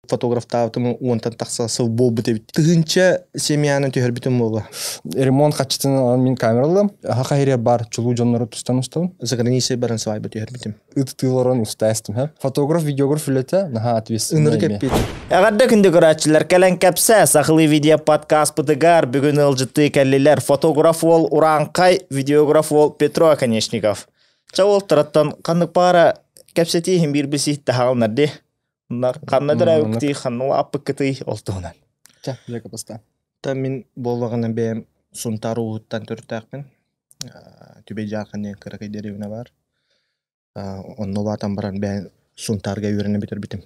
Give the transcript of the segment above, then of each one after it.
Фотографтаабытым уонтан тахса сыл буолбут эбит. Тыһыынча семьяны түһэрбитим буолла. Ремонт хаччытын мин камералым. Хаха хире бар чулуу дьоннору тустан устабын. За границей баран свадьба түһэрбитим. Ытытыыларын устаастым. Фотограф, видеограф үлэтэ наһаа ответственный. Ынырык эппит. Эҕэрдэ күндү көрөөччүлэр, кэлэн кэпсэ сахалыы видео подкастпытыгар бүгүн ыалдьыттыы кэллилэр фотограф уол Урааҥхай, видеограф уол Петро Оконешников. Ча уолтараттан ханнык паара кэпсэтии иһин биир бисиит таһаалнар ди. Ханна төрөөбүккүтүй, ханна улааппыккытый ол туһунан. Ча, Жека поста. Та мин буоллаҕына бэйэм Сунтаар ууһуттан төрүттээхпин. Түбэй Дьаархан диэн кыракый дэриэбинэ баар. Онно улаатан баран бэйэм Сунтаарга үөрэнэ бүтэрбитим.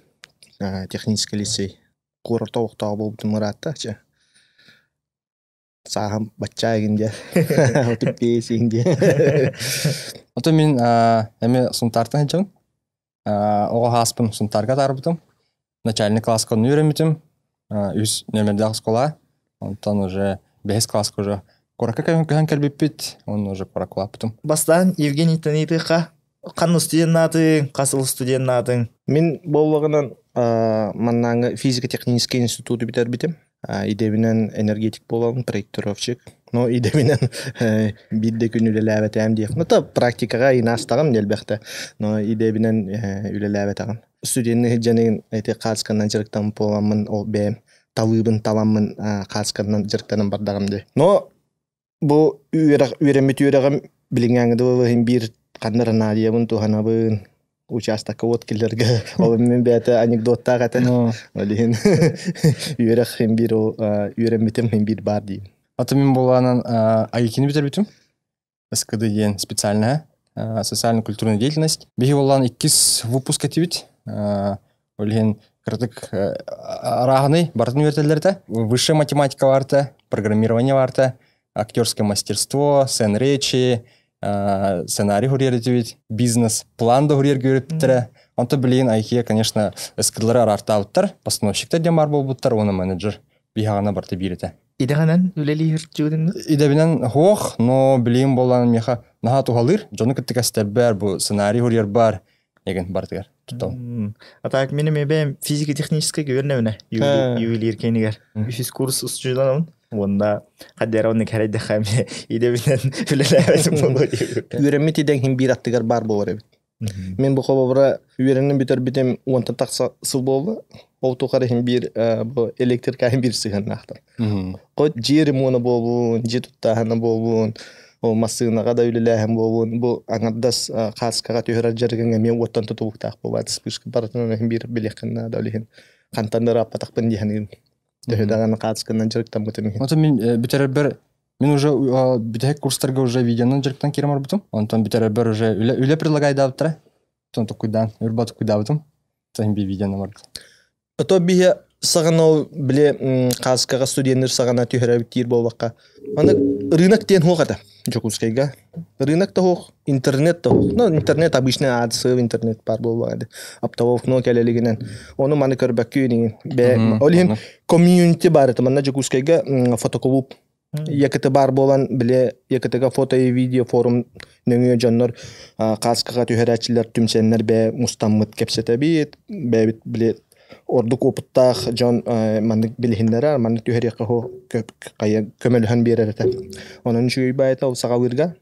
Технический лицей. Куорат олохтооҕо буолбутум ыраатта. Чэ. Сааһым баччаа игин диэ. 35 игин диэ. Ото мин эми Сунтаартан сылдьабын. Оҕо сааспын Сунтаарга атаарбытым. Начальный класска онно үөрэммитим. Үс нүөмэрдээх оскуола. Онтон уже бэһис класска уже куоракка көһөн кэлбиппит. Онно уже куоракка улааппытым. Бастаан Евгений ыйытыахха ханна студеннаатыҥ, хас сыл студеннаатыҥ? Мин буоллаҕынан маннааҥы физико-технический институту бүтэрбитим. Идэбинэн энергетик буолабын, проектировщик. Но идэбинэн биир да күн үлэлээбэтэҕим диэх. Ну, то практикаҕа инаастаҕым элбэхтэ. Но идэбинэн үлэлээбэтэҕим. Студенный сылдьан эти хаацканан дьарыктаммыт буоламмын, ол бэйэм талыыбын таламмын хаацканан дьарыктанан бардаҕым дии. Но бу үөрэх үөрэммит үөрэҕим билиҥҥээҥи дылы иһин биир ханна эрэ наадыйабын туһанабын учаастакка уот киллэргэ ол мин бэйэтэ анекдоттаах этэ ол иһин үөрэх иһин биир ол үөрэммитим иһин биир баар диим. Аты мин буолаанан АИКини бүтэрбитим. СКД диэн специальная социально-культурная деятельность. Биһи буоллаан иккис выпуск этибит. Ол иһин кыратык арааһынай барытын үөрэтэллэр этэ. Высшая математика барыта, программирование барыта, актерское мастерство, сцен речи, сценарий хуруйар этибит, бизнес-план да хуруйарга үөрэппиттэрэ. Онто билигин IKEA, конечно, СКДлары араартаабыттар, постановщиктар диэн баар буолбуттар уонна менеджер биһаҕына барыта биир этэ. Идэҕинэн үлэлиир дьүгүнүн? Идэбинэн суох, но билигин буолан миэхэ наһаа туһалыыр. Дьону кытта кэстэрбэр, бу сценарий хуруйарбар, эгин барытыгар туттабын. А так мин эмиэ бэйэм физико-техническэй үөрэнэбинэ ювелир кэнигэр үһүс курс устудьуонабын уонна хаддера оннук хэрэйдэххэ эмиэ идэбинэн үлэлээбэтим буолуо диэбит. Үөрэммит идэҥ иһин биир аттыгар баар буолар эбит. Мин бу холобура үөрэнэн бүтэрбитим уонтан тахса сыл буолла. Ол тухары иһин биир бу электрика иһин биир сыһыаннаахтар. Хоть дьиэ ремона буолуун, дьиэ туттааһына буолуун, ол массыынаҕа да үлэлээһин буолуун, бу аҥардас хааскаҕа түһэрэр дьарыгыҥ эмиэ уоттан тутулуктаах буолбат. Вспышка барытын иһин биир билиэххин наада ол иһин хантан да ырааппатахпын дии саныыбын. Төһө даҕаны хаасканан дьарыктаммытым иһин. Ото мин бүтэрэрбэр мин уже бүтэһик курстарга уже видеонан дьарыктан киирэн барбытым. Онтон бүтэрэрбэр уже үлэ, үлэ предлагайдаабыттара. Онтон токуйдаан, өр токуйдаабытым. Тон би видеоны барбытым. Ото биһи саҕана ол били хааскаҕа студенныр саҕана түһэрэ диир буолбакка. Аны рынок диэн хуох этэ Дьокуускайга. Рынок да хуох, интернет да хуох. Ну, интернет обычный адсыл интернет бар буолбаҕа оптоволокно кэлэлигинэн. Ону маны көрбөккү иниҥин. Ол иһин комьюнити бар этэ. Манна Дьокуускайга фотоклуб ЯКТ баар буолан, били ЯКТга фото и видео форум нөҥүө дьоннор хааскаҕа түһэрээччилэр түмсэннэр бэйэ мустаммыт кэпсэтэбит, бэйэбит били ордук опыттаах дьон маннык билиһиннэрэр, маннык түһэриэххэ хайа көмөлөһөн биэрэр этэ. Онон үчүгэй баайта ол саҕалыырга.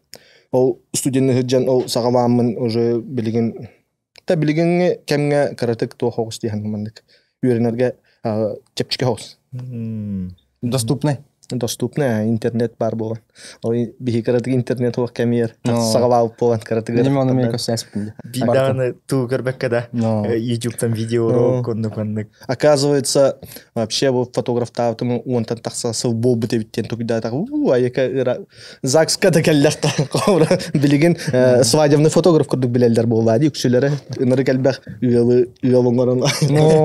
Ол студенны сылдьан ол саҕалааммын уже билигин та билигиҥҥи кэмҥэ кыратык туох оҕус диэн маннык үөрэнэргэ чэпчэки оҕус. Доступный. Доступный интернет бар буолан. Ол биһи кыратык интернет суох кэмиэр саҕалаабыт буолан кыратыгар. Мин ону мен көсөспүн. Биирдааны туу көрбөккө да YouTube'тан видеоурок оннук оннук. Оказывается, вообще бу фотографтаабытым уонтан тахса сыл буолбут эбит диэн тугуйдаатах. Уу, айака ыра ЗАГСка да кэллэххэ билигин свадебный фотограф курдук билэллэр буоллаа дии үксүлэрэ ынырык элбэх ыалы ыал оҥорон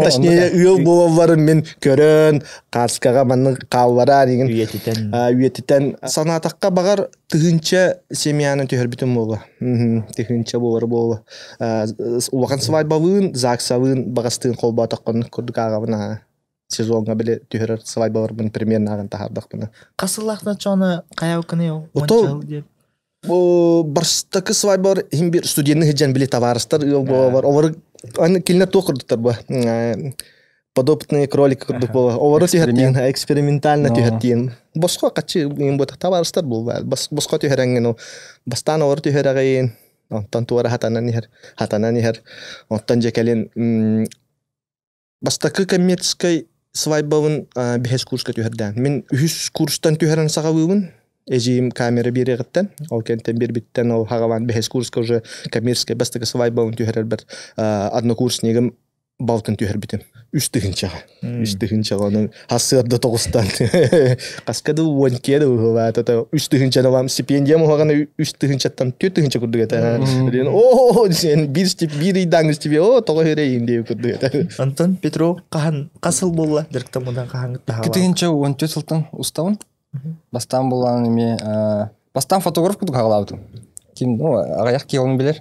точнее ыал буолалларын мин көрөн хааскаҕа маннык хааллараар игин үйэтитэн үйэтитэн санаатахха баҕар тыһыынча семьяны түһэрбитим буолла тыһыынча буолар буолла улахан свадьбалыын ЗАГСалыын баҕастыын холбоотоххо курдук ааҕабын сезоҥҥа били түһэрэр свадьбаларбын примерно ааҕан таһаардахпына. Хас сыллаахтан чоно хайабыккыный ол? Ото бу барстакы свадьбалар иһин бир студенны сылдьан били табаарыстар ыал буолалар. Олор аны кинилэр туох курдуктар бу? Подопытный кролик курдук буола. Олору түһэртиин, экспериментально түһэртиин. Босхо каччы иин буотах табаарыстар буолбаат. Босхо түһэрэҥҥин бастаан олору түһэрэҕин, онтон туора хатанан иһэр, хатанан иһэр. Онтон дьэ кэлин бастакы коммерческой свадьбабын биһэс курска түһэрдээн. Мин үһүс курстан түһэрэн саҕалыыбын. Эдьиийим камера биэриэҕиттэн, ол кэнтэн биэрбиттэн ол хаҕалаан бэһис курска уже коммерческой бастакы свадьбабын түһэрэрбэр однокурснигым балтын түһэрбитим. 3 тыһыынчаҕа. 3 тыһыынчаҕа онон хассыарда 9-тан хаска да 12 да уһулаата 3 тыһыынчаны вам стипендиям уһаҕана 3 тыһыынчаттан 4 тыһыынча курдук этэ. О, сен биир биир ыйдааҥ стипендия о тоҕо хөрейин диye курдук этэ. Антон Петров хаһан хас сыл буолла дьарыктаммытын хаһан 2014 сылтан устабын. Бастаан булан эми бастаан фотограф курдук хаҕалаабытым. Ким, ну, аҕыйах киһи оны билэр.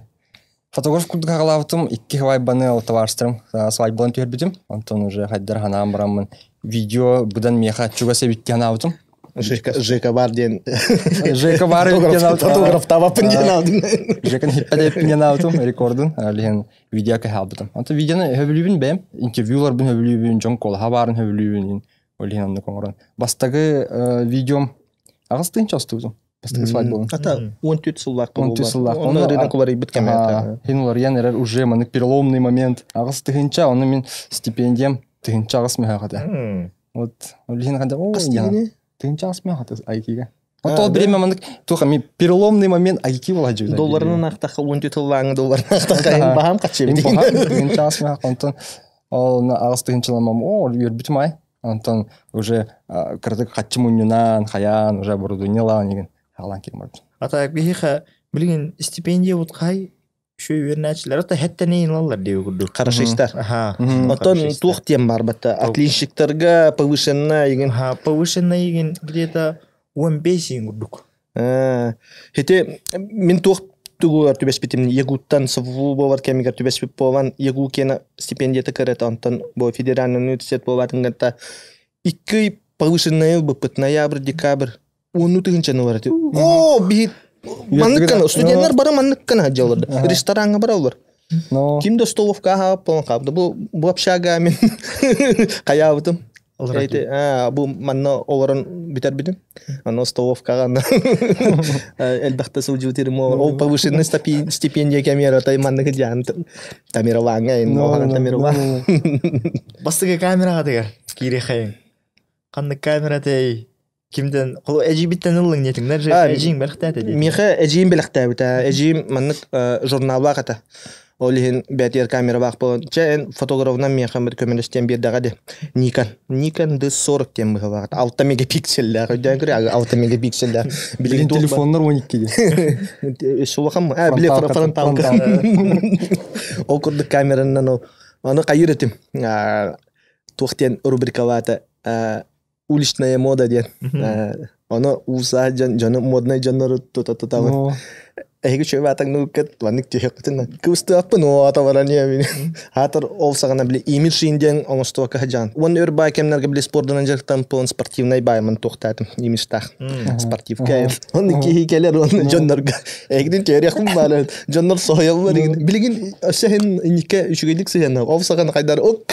Фотограф курдук хаҕалаабытым, икки свадьбаны ол табаарыстарым свадьбаларын түһэрбитим. Онтон уже хайдар ханаан бараммын видео быдан миэхэ чугас эбит ханаабытым. Жека бар диэн. Жека бар эбит диэн Фотограф табаппын диэн алдым. Жеканы хиппэдэппин диэн аабытым, рекордун, лиһин видео кэһаабытым. Онтон видеоны хөбүлүүбүн бэйэм, интервьюларбын хөбүлүүбүн, дьон куолаһа баарын хөбүлүүбүн, ол иһин оннук оҥорон. Бастакы видеом 8 тыһыынча устубутум. Бастакы свадьбабын. Ата 14 сыллаах 14 сыллаах. Онно рынок уларыйбыт кэмэ. Хин уларыйан эрэр уже манык переломный момент. 8 тыһыынча, оны мин стипендиям 1800 мөһөҕөтө. Вот, ол иһин ханда о 1800 мөһөҕөтө айкига. Вот ол время манык туха ми переломный момент айки була жута. Долларынан ахтаха 14 сыллааҥы долларынан ахтаха баһам каччы. 1800 мөһөх онтон ол 8 тыһыынчаламам о үөрбүтүм ай. Онтон уже кырдык хаччы мунньунан, хаян, уже оборудованиелаан деген хаалан кирим бардым. Ата биһиха билигин стипендия бут хай шөй үөрнээчилэр ата хеттенейин ылаллар диye курдук. Хорошистар. Аха. Оттон туох тем бар батта отличниктарга повышенная деген. Ха, повышенная деген где-то 15 ин курдук. Хете мин туох тугуар түбэспитим ЕГУттан СВУ болар кемигер түбэспит болан ЕГУ кена стипендията кырет онтон бу федеральный университет болатын икки повышенная быппыт ноябрь, декабрь 10 тыһыынчаны бар. О, бихит манныккана студенттар бары манныккана жалар ресторанга баралар. Ким да столовка хаап болон кабды бу общага мин каябытым. Эйте, бу манна олорон битер битим. Аны столовкага элбэхтэ сылдьыбытырым ол повышенный стипендия кэмиэр отой манныгы дьаан тамиралааңа ин охан тамирала. Бастыгы камерага дигер кири хайын. Канны камера тей кимден кол эжибиттен ыллың нетиңдер же эжиң бэлэхтээте дии. Миэхэ эжиим бэлэхтээбитэ. Эжиим маннык журналлаах этэ. Ол иһин бэтиэр камера баах буолан. Чэ эн фотографынан миэхэ бир көмөлөстен биэрдэҕэ ди. Nikon. Nikon D40 диэн быһылаах. 6 мегапикселлээх. Өйдөөн көрө 6 мегапикселлээх. Билигин телефоннар 12 ди. Сулахам. А, биле фронталка. Ол курдук камеранан ол. Аны кайыр этим. Туох диэн рубрикалаата уличная мода диэн. Ону ууса дьону модный дьоннору тута тутабын. Эһиги чөй атаң нуккат ваннык түһэккитин кыбыстыаппын о ата баран мин. Хатыр ол сагана биле имидж инден оңостуака хажан. Уон өр бай кемнерге биле спордунан жарктан пон спортивный баймын тоқтатым имиджтах. Спортивка. Он кихи келер он дьоннорга. Эгдин терехм бары дьоннор сояллар. Билигин өсөһүн инникке үчүгөйлүк сыяна. Ол сагана кайдар ок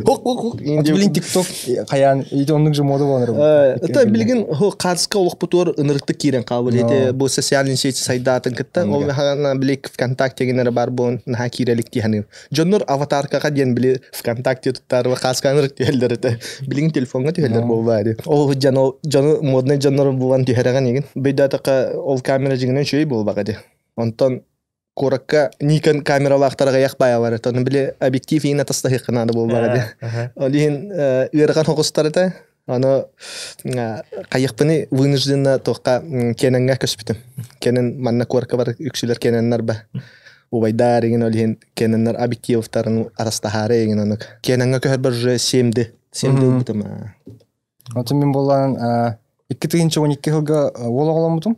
ок ок ок. Билин TikTok хаян ити оннук же мода болар. Это билигин хо карска олох бутуор ынырыкты киирен каабыл. Эти бу социальный сеть сайдатын кытта ол хана били ВКонтакте генер бар бу наха киирелик тиһаныр. Дьоннор аватаркага диэн били ВКонтакте туттар хаска ынырык түһэллэр этэ. Билигин телефонга түһэллэр буолбари. Ол жано жону модный дьоннор булан түһэрэгэн егин. Бүйдатака ол камера жигинен шөй болбага ди. Онтон куракка Nikon камералаахтарга ях баялар. Тону били объектив ина тастахыкканады болбага ди. Ол иһин ыархан хогустарыта. Аны кайыкпыны вынужденно тоққа кененге көспүтүм. Кенен манна куарка бар үксүлөр кененнер ба. Убайдар еген ол иһин кененнер объективтарын арастахары еген онук. Кененге көһөр бар уже семди. Семди ылбытым. Отон мин болан 2012 жылга ол оҕоломмутум.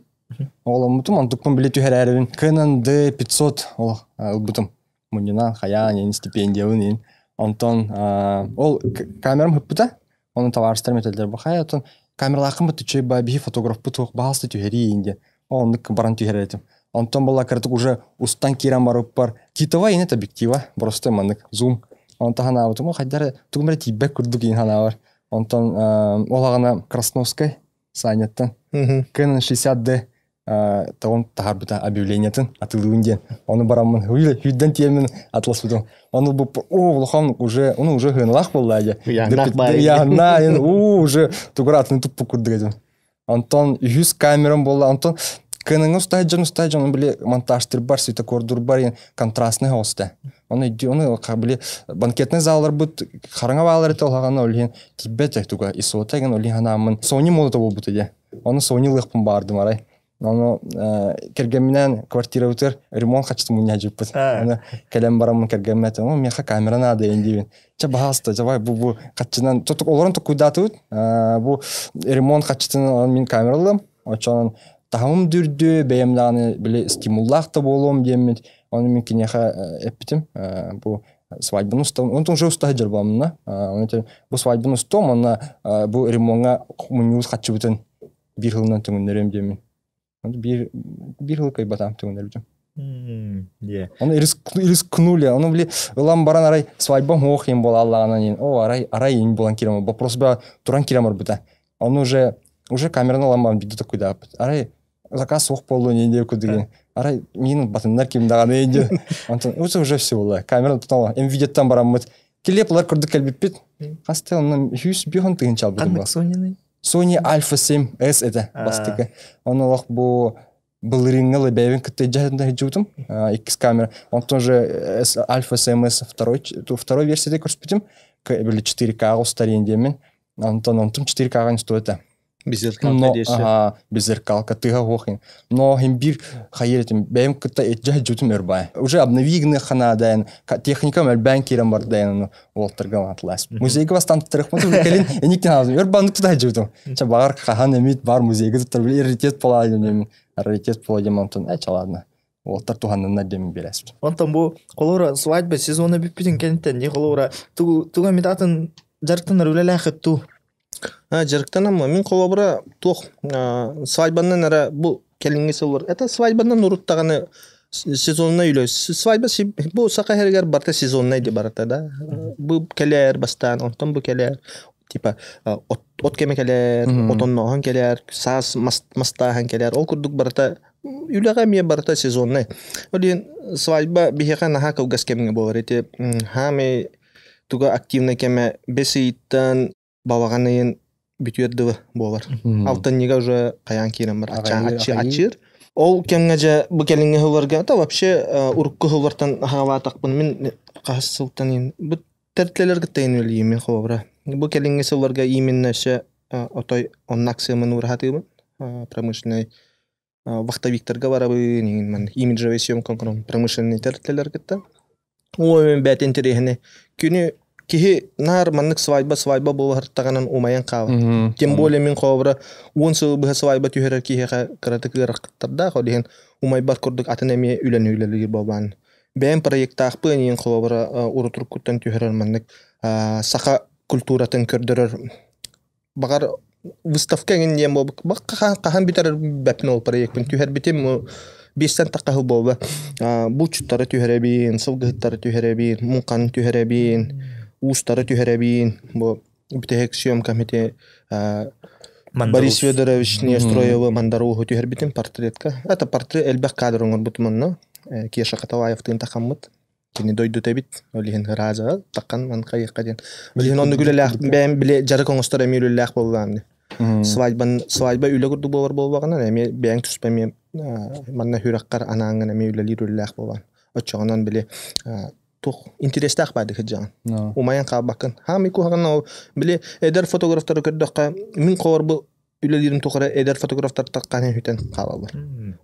Оҕоломмутум, онтукпун биле түһэрээрибин. Canon D500 ол ылбытым. Мунньунан хаян, ин стипендиябын ин. Онтон ол камерам хыппыта. Оны табаарыстар метелдер бу хая отон камералаахын бу түчөй ба биһи фотограф бу туох баалсы түһэрии инде. Оннук баран түһэретим. Онтон була кыртык уже устан киран барып бар. Китова инет объектива, просто маннык зум. Онтон ханаабытым хайдары тугум эрэ тиийбэт курдук иин ханаабар. Онтон ол аҕана Красновскай Саняттан Canon 60D тоҕун таһаарбыта объявлениетын атылыыбын диэн. Ону бараммын үйден тиэмин атласпытым. Ону бу о улахан уже ону уже хыналаах буолла дьэ. Ыйааннаах уу уже тугураатын туппу курдук этим. Онтон үһүс камерам буолла. Онтон кыныҥҥа устаһа дьон били монтажтырбар, светокордурбар контрастный хоста. Оны оны били банкетный залларбыт хараҥа баалар этэ олаҕана ол иһин тиийбэт туга исота ген ол иһин ханааммын Sony молото буолбута дии. Ону Sony ылыахпын баардым арай. Ону кэргэмминээн квартирабытыгар ремонт хаччыты мунньа дьыппыт. Аны кэлэн бараммын кэргэммэ этим, миэхэ камера наада диибин. Чэ баһаалыста, давай бу бу хаччынан олорон токуйдаатыбыт. Бу ремонт хаччытын мин камера ыллым. Оччонон таһымым дүрдү, бэйэм даҕаны били стимуллаах да буолуом диэммит. Ону мин киниэхэ эппитим. Бу свадьбаны устам, онтон уже уста сылдьар буоламмына. Оны бу свадьбаны устуом, онно бу ремоҥҥа мунньубут хаччыбытын биир сылынан түҥүннэриэм диэммин. Биир биир сыл кыайбатаам түҥүннэрбитим. Оны рискнули, ону били ылан баран арай свадьбам ох им буола аллаҕынан о арай арай им буолан киирем вопрос ба туран киирем барбыта. Ону уже уже камераны ылан баран биирдэ токуйдааппыт. Арай заказ суох буоллун не диэки курдук арай миин батыннар ким даҕаны диэн. Онтон уже уже все буолла. Камера потом МВД-тан бараммыт килиэп ылар курдук кэлбиппит. Хаста онно 100 бихон тыһыынча албытым. Ханнык Sony-ный? Sony Alpha 7S это бастакы. Оны олох бу былырыыҥҥы лэбэбин кытта дьаһында сылдьыбытым. Иккис камера. Онтон же Alpha 7S второй, второй версияда көрспүтүм. Били 4К устарин диэмин. Онтон онтум 4К-га стоит. Беззеркалка десе. Ага, беззеркалка тыга хохин. Но хим бир хайыр этим бэйэм кытта этжэ жутум өрбай. Уже обновигны ханадан техника мэлбэн кирен бардайын уолтарга атлас. Музейга бастан туттарых муту келин эниктен азым. Өрбан туда жутум. Ча багар хахан эмит бар музейга туттар били раритет бола дем. Раритет бола дем онтон э ладно. Уолтар туханнына дем бересп. Онтон бу холора свадьба сезона бүппүтүн кенттен не холора тугу туга митатын жарыктанар үлэлээхит ту. А, жарыктанаммы? Мин холобура туох свадьбанан эрэ бу кэлиҥҥи сыллар. Это свадьбанан уруттаҕаны сезоннай үлэ. Свадьба бу саха иһэригэр барыта сезоннай ди барыта да. Бу кэлээр бастаан, онтон бу кэлээр. Типа от, от кэмэ кэлээр, отоннооһун кэлээр, саас мастааһын кэлээр. Ол курдук барыта үлэҕэ эмиэ барыта сезоннай. Ол иһин свадьба биһиэхэ наһаа кылгас кэмҥэ буолар. Ити хаамай туга активнай кэмэ бэс ыйыттан балаҕан ыйын бүтүөр дылы буолар. Алтынньыга уже хайаан киирэн бар аччыыр. Ол кэмҥэ дьэ бу кэлиҥҥи сылларга да вообще урукку сыллартан хаалаатахпын мин хаһыс сылтан бу тэрилтэлэр кытта үлэлиим мин холобура. Бу кэлиҥҥи сылларга именно өссө отой онно акциямын уураһатыыбын промышленный вахтовиктарга барабын иҥин имиджевый съемка промышленный тэрилтэлэр кытта. Ой, мен бэт интэриэһинэй. Күнү киһи наар маннык свадьба свадьба буолаһыртаҕынан умайан хаалар. Тем более мин холобура 10 сыл быһа свадьба түһэрэр киһиэхэ кыратык ыарахаттардаах, ол иһин умайбат курдук атын эмиэ үлэни үлэлиир буолбаан. Бэйэм проектаахпын иһин холобура урутуркуттан түһэрэр маннык саха культуратын көрдөрөр баҕар выставка эҥин диэн буолбут хаһан бүтэрэр бэппин ол проекпын түһэрбитим биэстэн тахха сыл буолла булчуттары түһэрэбин сылгыһыттары түһэрэбин муҥханы түһэрэбин уустары түһэрэбин бу бүтэһик съемкам ити Борис Федорович Неустроевы Мандар-Ууһу түһэрбитим портретка это портрет элбэх кадр оҥорбутум онно Кеша Хаталаевтыын тахаммыт кини дойдута эбит ол иһин ыраазаҕа таххан ман хайыахха диэн ол иһин оннук үлэлээх бэйэм били дьарык оҥостор эмиэ үлэлээх буоллаҕым свадьбан свадьба үлэ курдук буолар буоллаҕына эмиэ бэйэҥ туспа эмиэ манна сүрэххэр анааҥҥын эмиэ үлэлиир үлэлээх буолан оччоҕунан били туох интэриэстээх баады сылдьаҕын умайан хаалбаккын хаамый куһаҕан ол били эдэр фотографтары көрдөххө мин холорбу үлэлиирим тухары эдэр фотографтар таххан хүтэн хаалаллар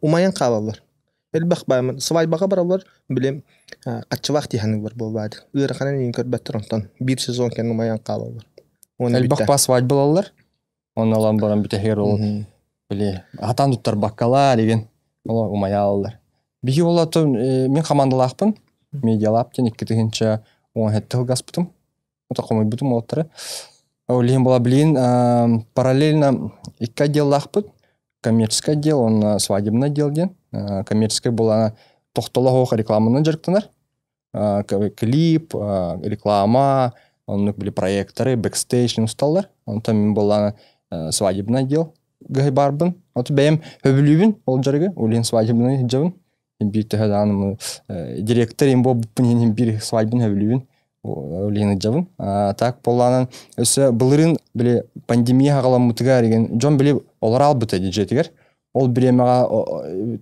умайан хаалаллар Элбэх баамын свадьбаҕа бараллар, били хаччылаах тиһаныылар буолбаат. Ыараханын иин көрбөттөр онтон биир сезон кэннэ умайан хаалаллар. Уонна Элбэх ба свадьбалаллар. Онно ылан баран бүтэһигэр ол били хатан туттарбаккалаа деген ол умайааллар. Биһи ол атын мин хамаандалаахпын. Медиалаб диэн 2017 сылгаспытым. Это хомуйбутум уолаттары. Ол иһин була блин параллельно икки отделлаахпыт. Коммерческий отдел, он свадебный отдел диэн. Коммерческий була тохтоло суох рекламанан дьарыктанар. Клип, реклама, оннук били проекторы, бэкстейдж усталлар. Онтон мин буоллаана свадебный отдел гыһый барбын. Оту бэйэм хөбүлүүбүн ол дьарыгы, улин свадебный дьабын. Биир төһө даҕаны директор им буолбуппун иһин биир свадьбын хөбүлүүбүн. Улин дьабын. Так буоллаанан өссө былырыын били пандемия хаҕаламмытыгар деген дьон били олор албыта дьиэтигэр. Ол бириэмэҕэ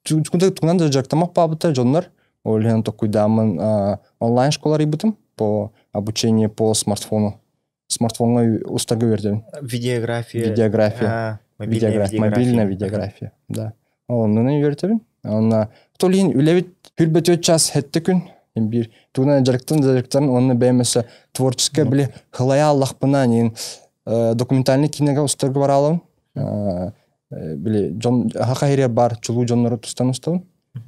тугунан да дьарыктамах баабыта дьоннор. Ол иһин токуйдааммын онлайн школа арыйбытым по обучению по смартфону. Смартфоҥҥа устарга үөрдэбин. Видеография. Видеография. Видеография. Мобильная видеография, да. Оннун үөрдэбин. Онна то лиһин үлэбит хүрбөтүөт час хэтте күн биир тугунан дьарыктан дьарыктан онно бэйэм өссө творческое били хылайа аллахпына нин документальный кинога устарга бараалым били дьон хаха бар чулуу дьоннору тустан устабын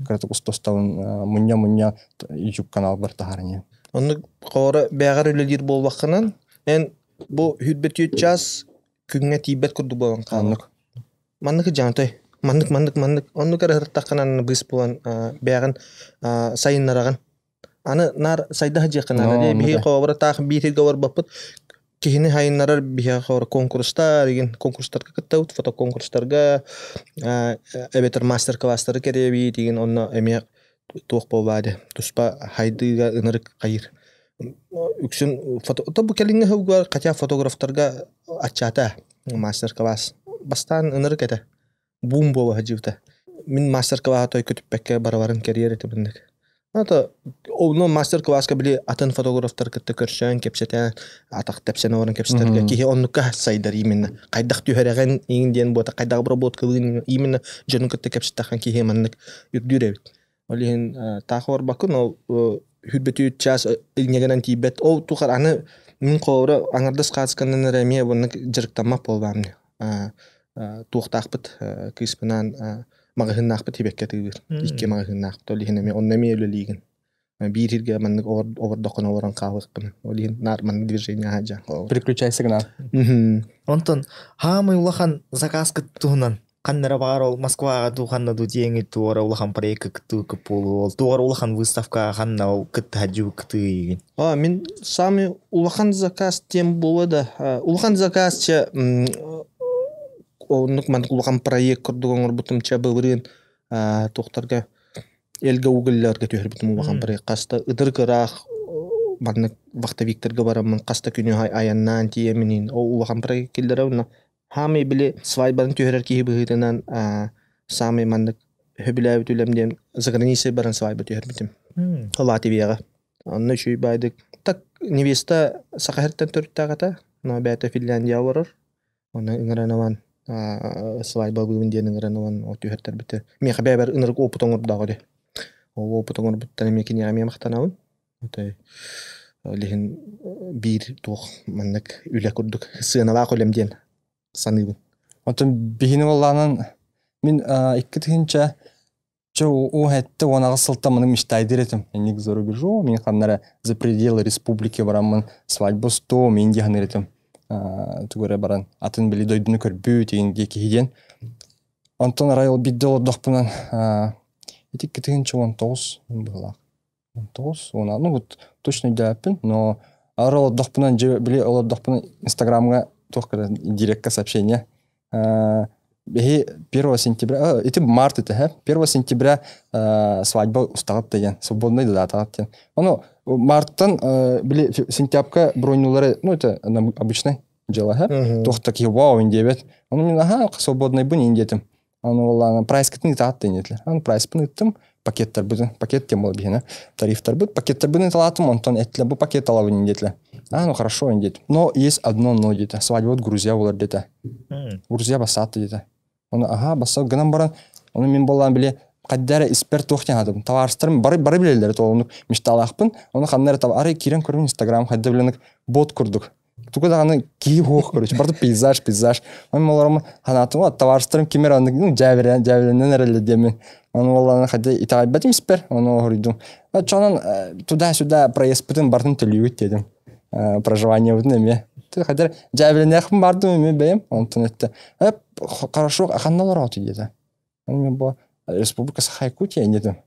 кыратык устостабын мунньа-мунньа YouTube канал бар таһааран. Оннук хоора бэҕэр үлэлиир буолбаххынан эн бу хүрбөтүөт час күҥҥэ тиийбэт курдук буолан хаалар. Маннык дьаантай маннык маннык маннык оннук эрэ ырыттаххынан быыс буолан бэҕин сайыннараҕын. Аны наар сайда дьиэххин биһи хообура таах биир барбаппыт киһини хайыннарар биһиэхэ хообура конкурстар игин конкурстарга кыттабыт фотоконкурстарга эбэтэр мастер-класстары кэриэбит игин онно эмиэ туох буолбаады туспа хайдыыга ынырык хайыр үксүн фото бу кэлиҥҥи сылгар хотя фотографтарга аччаата мастер-класс бастаан ынырык этэ бум буола сылдьыбыта. Мин мастер-класс той көтүппэккэ барабарын кэрийэр этим. Ата онно мастер-класска били атын фотографтар кытта көрсөн кэпсэтэн атах тэпсэн олорон кэпсэтэргэ киһи оннукка сайдар именно хайдах түһэрэҕин иҥин диэн буота хайдах обработкалыын именно дьону кытта кэпсэтэххин киһи маннык үрдүүр эбит. Ол иһин таах барбаккын ол хүрбөтүү час инньэгэнэн тиийбэт ол тухар аны мин холобура аҥардас хаацканан эрэ эмиэ оннук дьарыктаммат буолбаам туохтаахпыт кыыспынаан маҕаһыыннаахпыт тибэккэ тыыбыр икки маҕаһыыннаахпыт ол иһин эмиэ онно эмиэ үлэлиигин биир сиргэ маннык обордоххуна олорон хаалыахпын ол иһин наар маннык движение аһа Переключайся гына. Онтон хаамый улахан заказка туһунан ханнара баҕар ол Москваҕа дуу ханна дуу диэҥи туора улахан проекка кыттыы буолуо ол туора улахан выставка ханна ол кыттыһа кытыы А мин самый улахан заказ тем буола да улахан заказ ча оннук маннык улахан проект курдук оҥорбутум ча былырыын туохтарга элгэ угылларга түһэрбитим улахан проект хаста ытырык ыраах маннык вахтовиктарга бараммын хаста күнү айаннаан тиийэммин ол улахан проект киллэрэ онно хаамый били свадьбаны түһэрэр киһи быһыытынан самый маннык хөбүлээбит үлэм диэн за границей баран свадьба түһэрбитим Латвияҕа онно үчүгэй баайдык так невеста Саха сириттэн төрүттээх этэ но бэйэтэ Финляндияҕа олорор онно ыҥыран ылан свадьбалыыбын диэн ыҥыран ылан ол түһэртэрбитэ миэхэ бэйэбэр ынырык опыт оҥордоҕо дии ол опыт оҥорбуттан эмиэ киниэхэ эмиэ махтанабын лиһин биир туох маннык үлэ курдук сыаналаах үлэм диэн саныыбын. Оттон биһини буоллаанан мин икки тыһыынча чэ уһэтте уон аҕыс сылтан маны мечтайдыр этим. Инник за рубежом, мин ханнара за пределы республики бараммын свадьба сто мин диһаныр этим. Тугура баран атын били дойдуну көрбүт деген киһи диэн. Онтон арай ол бидде олордохпунан ити 2019 быһылаах. 19, ну вот точно өйдөөппүн, но ары олордохпунан били олордохпунан Инстаграмга туох директка сообщение. Бэһи 1 сентября, ити март это, 1 сентября свадьба устаҕыт деген, свободный датаҕыт диэн. Ону марттан били сентябрька броннулары, ну это обычное дело, туох такие вау индиэбэт. Ону мин аха свободный бун индиэтим. Ону оллаана прайскытын ытаат диэн Аны прайспын ыттым, пакеттарбытын, пакет тем була биһине, тарифтарбыт, пакеттарбытын ыталаатым, онтон эттиле бу пакет алабын индиэтле. А, ну хорошо индиэт. Но есть одно но где-то. Свадьба вот Грузия болар где-то. Грузия басааты где-то. Оны аха басса гынан баран, оны мен болан биле каддара испер туохтен хадым. Товарыстарым бары бары билелер толунук мечталаахпын. Оны ханнары таб ары кирен көрүн Инстаграм хадда биленик бот курдук. Туга даҕаны киһи хуох короче, барды пейзаж, пейзаж. Мен оларым ханатым, товарыстарым кимер аны, ну, жаберен, жабереннен эреле демен. Оны оланы хадда итагайбатым испер, оны хоруйдум. Чонон туда-сюда проезд бытын бартын төлүүт дедим. Проживание бытын эме. Хаддар жабереннехпин бардым эме бэйэм. Онтон этте. Хорошо, ханналар оты деді. Мен бу Республика Саха-Якутия дедим.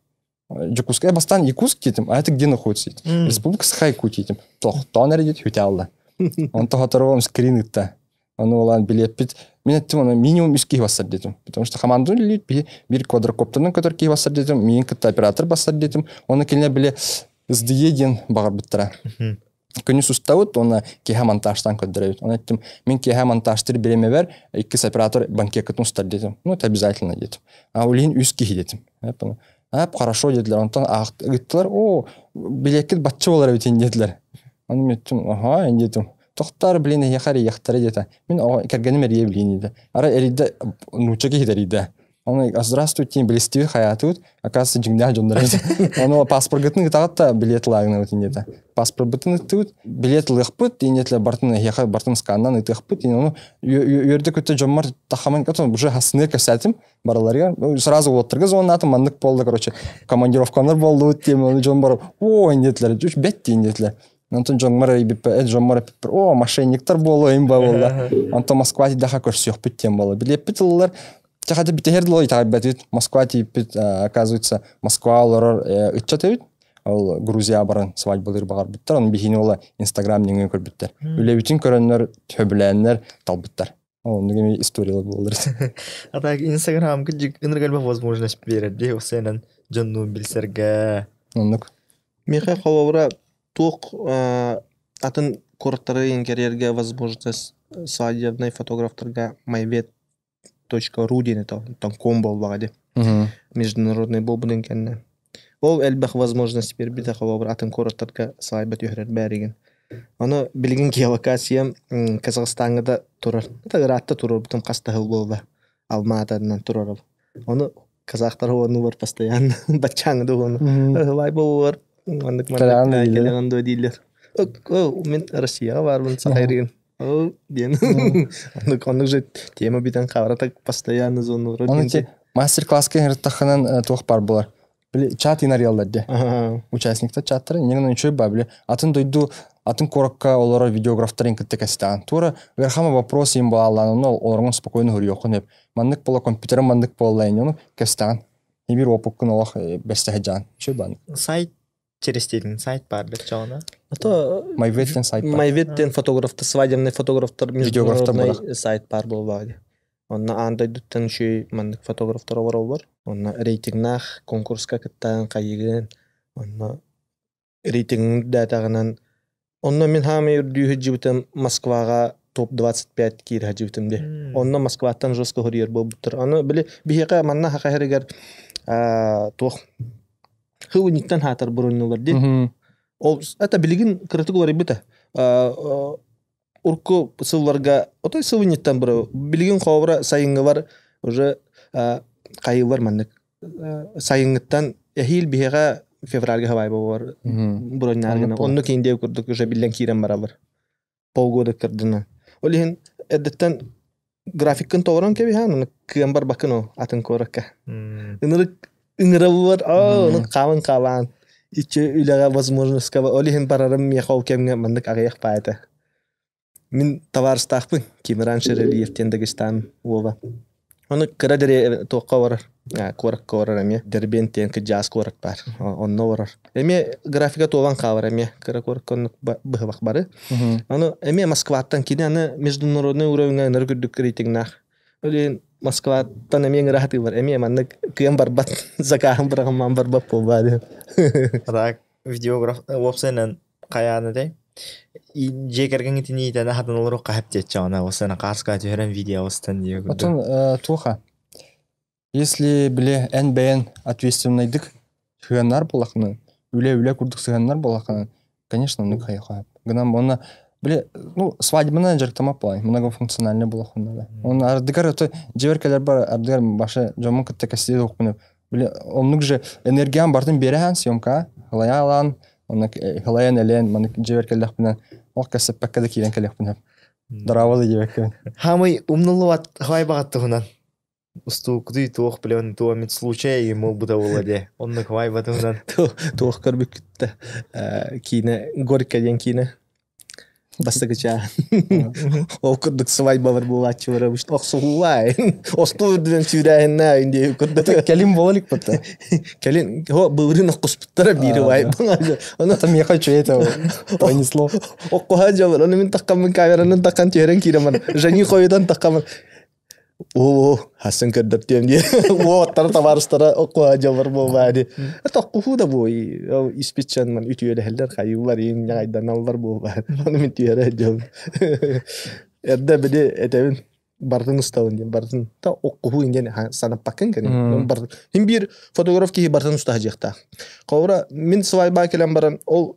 Дьокуускай бастаан Якутск диэтим, а это где находится? Республика Саха-Якутия диэтим. Тохтоон эрэ диэт хүтэ алла. Онто хоторуом скрин ытта. Ону улаан билиэппит. Мин эттим ону минимум үс киһи бассар диэтим. Потому что команданы үлэлиир биир квадрокоптерынан көтөр киһи бассар диэтим, миигин кытта оператор бассар диэтим. Оны кинилэр били СДЕ диэн баҕарбыттара. Күнүс устабыт уонна киэһэ монтажтаан көрдөрөбүт. Оны эттим, мин киэһэ монтажтыр бириэмэбэр иккис оператор банкеккытын устар диэтим. Ну, это обязательно диэтим. А улиһин үс киһи диэтим. Ап, хорошо диэтилэр. Онтон ыыттылар, о, билиэккит бачча буолар эбитин диэтилэр. Ону мен эттим, аха, диэтим. Тохтоор, блин, эһиэхэ эрийиэхтэрэ диэтэ. Мин кэргэним эрийэ билиин диэтэ. Арай эрийдэ, нуучча киһитэ эрийдэ. Оны здравствуйте, билистибит хаятыбыт, оказывается, дьиҥнээх дьоннор эбит. Ону паспоргытын ытаҕыт да билет ылаагынабыт диэтэ. Паспорбытын ыттыбыт, билет ылыахпыт, диэтилэр бартын эһиэхэ бартын сканнан ытыахпыт. Ону үөрдэ көттө дьоммор тахаман уже хасныа кэпсээтим барыларыгар. Сразу уолаттарга звоннаатым, маннык буолла, короче, командировканар буоллубут диэн, ону дьон барып, о, диэтилэр, бэт диэн диэтилэр. Онтон дьоҥмор эрийбиппэр, дьоммор эппиппэр, о, мошенниктар буолуо им буолла. Онтон Москва тиийдэхэ көрсүөхпүт диэн буолла. Билиэппит ыллар, чахата бүтэһэр дылы итэҕэйбэтибит. Москва тиийбит, оказывается, Москва олорор ыччат эбит. Ол Грузия баран свадьбалыыр баҕарбыттар. Оны биһини ола Инстаграм нөҥүө көрбүттэр. Үлэбитин көрөннөр, сөбүлээннэр талбыттар. Оннук эми историялар буоллар. А так Инстаграм кырдьык ынырык элбэх возможность биэрэр дии осенен дьоннуун билсэргэ. Оннук. Миэхэ холобура туох атын куораттары кэрийэргэ возможность свадебный фотографтарга myvet.ru диэн это ком буоллаҕа дии. Международный буолбутун кэннэ. Ол элбэх возможность биэрбитэ холобура атын куораттарга свадьба түһэрэр бээригин. Ону билигин геолокациям Казахстаҥҥа да турар. Ыраатта турарбытым хас да сыл буолла. Алма-Атанан турарым. Ону казахтар уоннулар постоянно баччааҥы да уону. Ыһылай буолуор маннык маннык кэлэҕин дуо дииллэр. Мин Россияҕа баарбын сахайрыгын. Ол диэн. Оннук оннук же тема бүтэн хаалара так постоянно зонулар. Оны те мастер-класска ыҥыртаххынан туох бар буолар. Били чат инарыяллар де. Участниктар чаттара иннигин үчүгэй ба били атын дойду атын куоракка олорор видеографтарын кытта кэстээн. Туора ыархама вопрос им буолаллаан онно олоргон спокойно хоруйуоххун эп. Маннык буола компьютерым маннык буолла ини ону кэстээн. Бир опуккун олох бэстэһэ дьаан. Үчүгэй баан. Сайт через тиэтин сайт баар баччаҕына. А то MyVet сайт бар. MyVet фотографтар, свадебный фотографтар международный сайт бар буолбаҕа дии. Онно аан дойдуттан үчүгэй маннык фотографтар олороллор. Онно рейтингнаах конкурска кыттаан хайыгын, онно рейтингин үрдээтэҕинэн онно мин хаамай үрдүү сылдьыбытым Москваҕа топ-25 киирэ сылдьыбытым дии. Онно Москваттан жестко хоруйар буолбуттар. Аны били биһиэхэ манна саха сиригэр туох хылынньыктан хаатар броннулар дии. Ол это билигин кыратык уларыйбыта. Урукку сылларга отой сылынньыттан бары билигин хообура сайыҥҥылар уже хайыылар маннык сайыҥҥыттан эһиил биһиэхэ февральга хабай буолар броннаар гына онно киин курдук уже биллэн киирэн бараллар полгода кырдынан ол иһин эрдэттэн графиккын толорон кэбиһэн ону кыан барбаккын ол атын куоракка ынырык ыҥыраллар оо ону хаалан хаалаан иччи үлэҕэ возможностька ол иһин барарым миэхэ ол кэмҥэ маннык аҕыйах баайта мин табаарыстаахпын Кимран Шералиев диэн Дагестан уола ону кыра дэриэ туохха барар куоракка барар эмиэ Дербент диэн кыдьаас куорат баар онно барар эмиэ графика туолан хаалар эмиэ кыра куоракка оннук быһыбах бары Аны эмиэ Москваттан кини аны международный уровеньҥа ынырык үрдүк рейтингнаах. Ол иһин Москваттан эмиэ ыҥыраһатыылар эмиэ маннык кыан барбат закаһын быраҕыммаан барбат буолбаа диэн. Так видеограф уопсайынан хайаан этэй? Дьиэ кэргэҥҥитин иитэн аһатан олоруохха сөп диэччэҕинэ уопсайынан хааска түһэрэн видео устан диye курдук. Отон туоха Если били эн бэйэн ответственнайдык сыһыаннар буоллаххына, үлэ-үлэ курдук сыһыаннар буоллаххына, конечно, оннук хайыха. Гынан уонна били ну свадьбанан дьарыктаммат буолай, многофункциональный буолуоххун наада. Уонна ардыгар это дьиэбэр кэлэрбэр ардыгар башы дьоммун кытта кэпсэтиэ суохпун били оннук же энергиям барытын биэрэһэн съемка халайаалаан онно халайан элээн маннык дьиэбэр кэллэхпинэ ол кэпсэппэккэ да киирэн кэлиэхпин сөп. Дорообо диэбэккэ. Хамый умнуллубат хабай туһунан Устуукутуй туох билэн туомит случай буолбута буолла дии. Оннук вайбатынан. Туох көрбүккүттэ киинэ Горько диэн киинэ. Бастакы чаа. Ол курдук свадьбалар буолааччылар обычно охсуһуулаа. Остуол үрдүнэн сүүрээһиннээ инди курдук. Кэлин буола илик бутта. Кэлин хо былырын охкуспуттара биири бай. Ону Это меха үчүгэй это пронесло. Оккуһа дьалар. Ону мин таххаммын камеранан таххан түһэрэн киирэн баран. Жени хойутан таххаммын. Оо, хасын көрдөртүөм диye. Уоттара табаарыстара оккуһа дьалар буолбаа ди. Это оккуһуу да буой. Испитчэн ман үтүөлэһэллэр хайыылар иин ньаҕайданаллар буолбаа. Ону мин түһэрэ дьон. Эрдэ били этэбин бартын устабын диэн бартын та оккуһуу диэн санаппаккын кэнин. Хин биир фотограф киһи бартын устаһа дьиэхтээх. Холобура мин свадьба кэлэн баран ол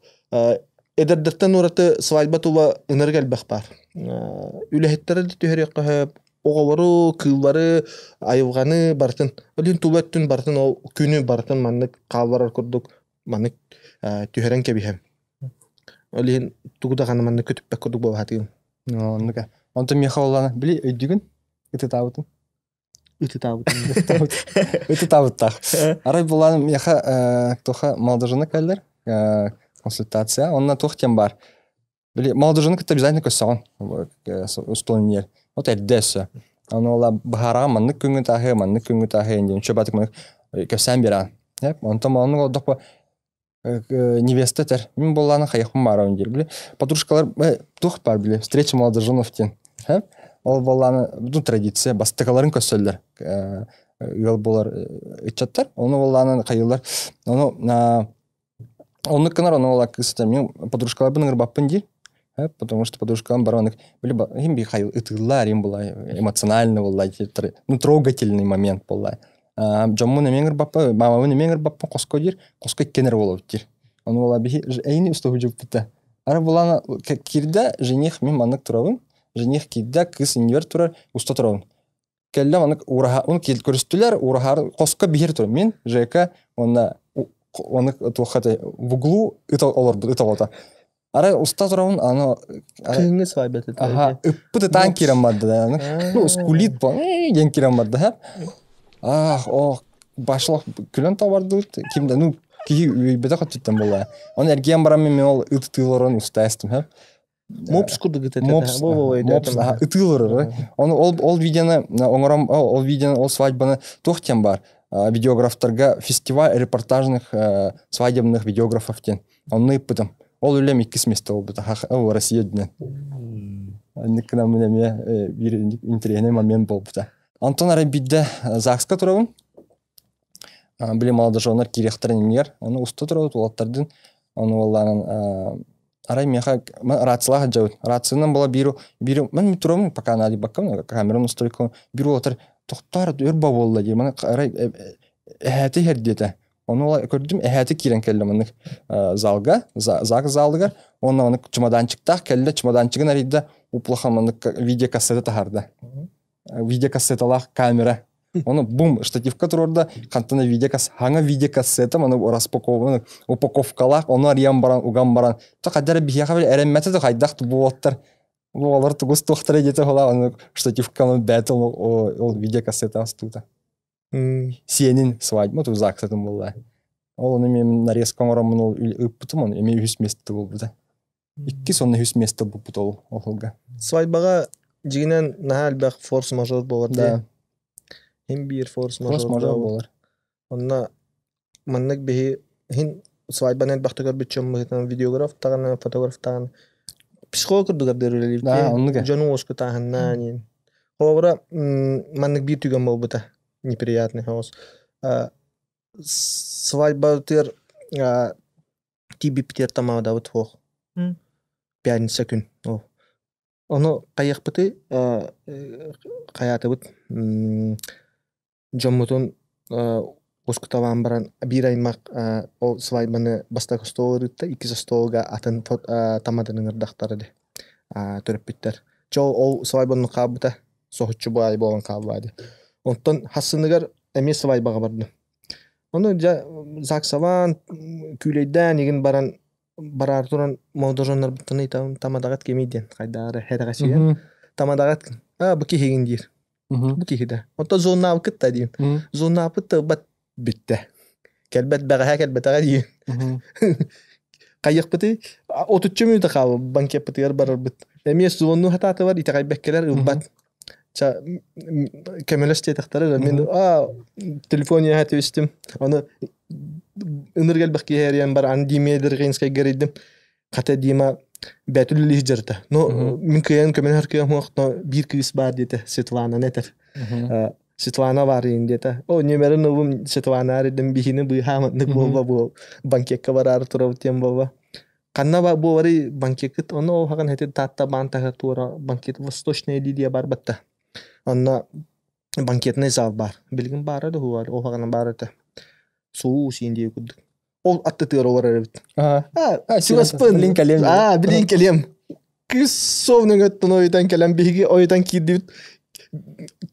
эдэрдэртэн ураты свадьба тула ынырык элбэх баар. Үлэһиттэрэ да түһэриэххэ сөп, оҕолору, кыыллары, айылҕаны барытын, ол иһин тула өттүн барытын ол күнү барытын маннык хаалларар курдук маннык түһэрэн кэбиһэм. Ол иһин тугу даҕаны маннык көтүппэт курдук буола сатыыбын. Оннук. Онтон миэхэ буоллаҕына, били өйдүүгүн? Ытытаабытын. Ытытаабытын. Ытытаабыттаах. Арай буоллаҕына миэхэ туоха молодожены кэллэр консультация. Онно туох диэн баар. Били молодожены кытта обязательно көрсөҕүн устуон иһэр. Вот эрдэ өссө. Ону ола быһаараҕа маннык күҥҥү тааһы, маннык күҥҥү тааһы диэн чөбатык маннык кэпсээн биэрэҕин. Онтон оннук олордохпо невеста этэр. Мин буоллаҕына хайыахпын баарабын диир. Били подружкалар туох баар били встреча молодоженов диэн. Ол буоллаҕына ну традиция бастакыларын көрсөллөр ыал буолар ыччаттар. Ону буоллаҕына хайыылар. Ону оннук гынар ону ол кыыс мин подружкаларбын ыҥырбаппын диир. Потому что подружкаларым бары оннук били иһин би ытыыллар им була эмоционально буолла ну трогательный момент буолла. Дьоммун эмиэ ыҥырбаппын, маамабын эмиэ ыҥырбаппын хоско диир, хоско иккиэн эрэ буолабыт диир. Ону буола биһи эйини устуһудьуппута. Ара булана киирдэ жених мин маннык турабын, жених киирдэ кыыс иннибэр турар, уста турабын. Кэллэ маннык ураһа, он көрүстүлэр, ураһаар хоско биһир турар. Мин Жека уонна оны туохха в углу ыт олорбут ыт оҕото. Арай уста турабын, аны Кыһыҥҥы свадьба Аха, ыппыт ытаан киирэн барда да. Ну, скулит по диэн киирэн барда. Ах, ох, башлах күлэн табардыбыт. Ким да, ну, киһи үөйбэтэх өттүттэн буолла. Оны эргийэн баран мен ол ыт ытыыларын уста эстим, ха. Мопс курдук ытыта. Мопс, мопс, ытыылары. Оны ол ол видеоны оҥором, ол видеоны, ол свадьбаны туох диэн бар. Видеографтарга фестиваль репортажных свадебных видеографов диэн. Онно ыыппытым. Ол үлэм иккис миэстэ буолбута. Россия үрдүнэн. Инник гынан мин эмиэ биир интэриэһинэй момент буолбута. Онтон арай биирдэ ЗАГСка турабын. Били молодоженнар киириэхтэрин иннигэр. Ону уста турабыт уолаттардын. Ону уоллаанан арай миэхэ рациялаах сылдьабыт. Рациянан буола биир биир мен турабын пока наадыйбаккам камерам настройка биир уолаттар тохтоор өр буолла дии. Маны арай эһээти иһэр диэтэ. Ону көрдүм, эһээти киирэн кэллэ маннык залга, ЗАГС залыгар. Уонна маннык чемоданчиктаах кэллэ, чемоданчигын арыйда, уплаха маннык видеокассета таһаарда. Видеокассеталаах камера. Ону бум, штативка туруорда, хантана видеокасс, хаҥа видеокассета, маны распакован, упаковкалаах, ону арыйан баран, уган баран. То хайдара биһиэхэ били эрэммэтэ да хайдах буолуоттар. Олор тугус туохтара диэтэ хола, аны штативка бэт ол видеокассета астуута. Сиэнин свадьба ту ЗАГСатын буолла. Ол ону мен нарезка оҥороммун ол ыыппытым ону эмиэ үһүс место буолбута. Иккис онно үһүс место буолбут ол оһолга. Свадьбаҕа дьиҥинэн наһаа элбэх форс-мажор буолар да. Хин биир форс-мажор буолар. Онно маннык биһи хин свадьбаны элбэхтик көрбүт дьон быһыытынан видеограф даҕаны, фотограф даҕаны психолог курдук ардыгар үлэлиир. Дьону уоскутааһыннаа диэн. Холобура, маннык биир түгэн буолбута неприятный соҕус. Свадьбатыгар тиийбиппитигэр тамаадабыт суох. Пятница күн. Ону хайыахпытый хайаатыбыт дьоммутун ускуталаан баран биир аймах ол свадьбаны бастакы остуол ыытта, иккис остуолга атын тамаданы ыҥырдахтара дии төрөппүттэр. Чэ ол свадьбаны хаалбыта, соһуччу баай буолан хаалла дии. Онтон хассыныгар эмиэ свадьбаҕа бардым. Ону дьэ ЗАГСалаан, күүлэйдээн игин баран бараары туран молодоженнарбыттан ыйытабын тамадаҕыт кимий диэн хайдаары эрэҕэсийэн тамадаҕыт аа бу киһигин диир бу киһи да онтон зоннаабыккыт да диим зоннаабыт да ылбат бүттэ кэлбэт бэҕэһээ кэлбэтэҕэ диим. Хайыахпытый? Отучча мүнүүтэ хаалла банкеппытыгар барарбыт. Эмиэ суоннуу хатаатыбар итэҕэйбэккэлэр ылбат. Ча көмөлөс диэтэхтэрэ да мин аа телефон иэһэ түстүм. Ону ынырык элбэх киһи эрийэн бар аны Диме Дыргинскайга эрийдим. Хата Дима бэт үлэлиир дьарыта. Но мин кыайан көмөлөһөр кыам суох, но биир кыыс баар диэтэ Светлананы этэр. Светлана баарыйын диэтэ. О, нүөмэрин ылым Светлана арыйдым биһини быыһааманнык буолба бу банкекка бараары турабыт диэн буолба. Ханна буоларый банкеккыт ону ол хаҕан хэтин Таатта баан таһа туора банкет Восточная Лилия бар батта. Онно банкетный зал бар. Билигин баара да хуар, ол хаҕана баар этэ. Суу сиин диye курдук. Ол аттытыгар олорор эбит. Аа, А, чугаспын. Билин кэлиэм. Аа, билин кэлиэм. Кыыс совнун өттүн ойутан кэлэн биһиги ойутан киирдибит.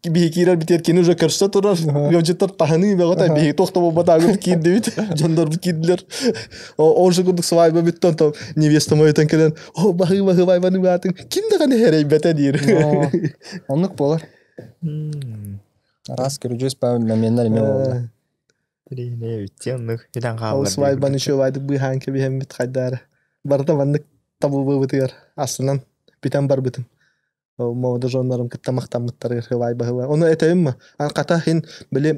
Биһи киирэр битиэр кини уже көрсө турар. Ыалдьыттар таһыныы бөҕөтө биһиги туох да буолбатаагын киирдибит. Дьоннорбут киирдилэр. Ол же курдук свадьба бүттэн то невестам ойутан кэлэн о баһыы баһыы байбаны баатын ким даҕаны эрэйбэтэ диир. Оннук буолар. Араас көрүдьүөс моменнар эмиэ буолла. Оннук бүтэн Ол хааллар. свадьбаны үчүгэйдик быыһаан кэбиһэммит хайдаары. Барыта маннык табыллыбытыгар астынан бүтэн барбытым. Ол молодоженнарым кытта махтаммыттарыгар хылай баһыла. Ону этэбин ма? Хата хин били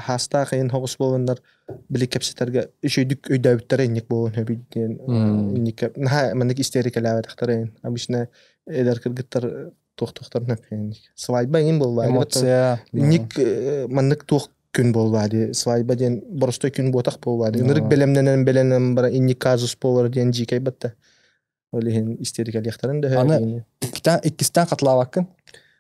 хаастаах иһин хоҕус буоланнар били кэпсэтэргэ үчүйдүк өйдөөбүттэрэ инник буолан хөбүй диэн инникке наһаа маннык истерикэлээбэтэхтэрэ иһин. Обычно эдэр кыргыттар туох-туохтарын өппүнник. Свадьба иҥин буолбаа. Эмоция. Инник маннык туох күн буолбаа дии. Свадьба диэн боростой күн буотах буолбаа дии. Ынырык бэлэмнэнэн бэлэмнэнэн бара инник казус буолар диэн дьиикэй батта. Ол иһин истерикэлиэхтэрин да Аны иккистээн хатылаабаккын.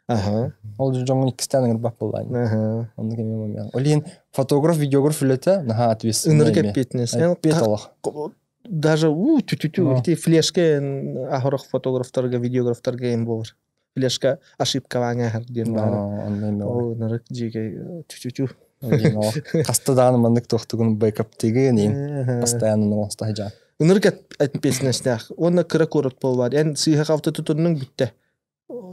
Аха. Ол дьоҥҥун иккистээн ыҥырбат буоллаан. Аха. Оннук эмиэ момент. Ол иһин фотограф, видеограф үлэтэ наһаа ответственный Ынырык эмиэ. эппиэтинэс. Эппиэт олох. Даже у тю-тю-тю Но. ити флешка ахорох фотографтарга, видеографтарга им буолар. Флешка ошибкалаан диэн баара. Онно эмиэ Ол ынырык дьиикэй тю-тю-тю. Ол иһин олох хаста даҕаны маннык туохтугун бэкаптыгын иин постоянно оҥосто сылдьаҕын. Ынырык эппиэтинэстээх уонна кыра куорат буолбаат. Эн сыыһа-халты тутуннуҥ бүттэ.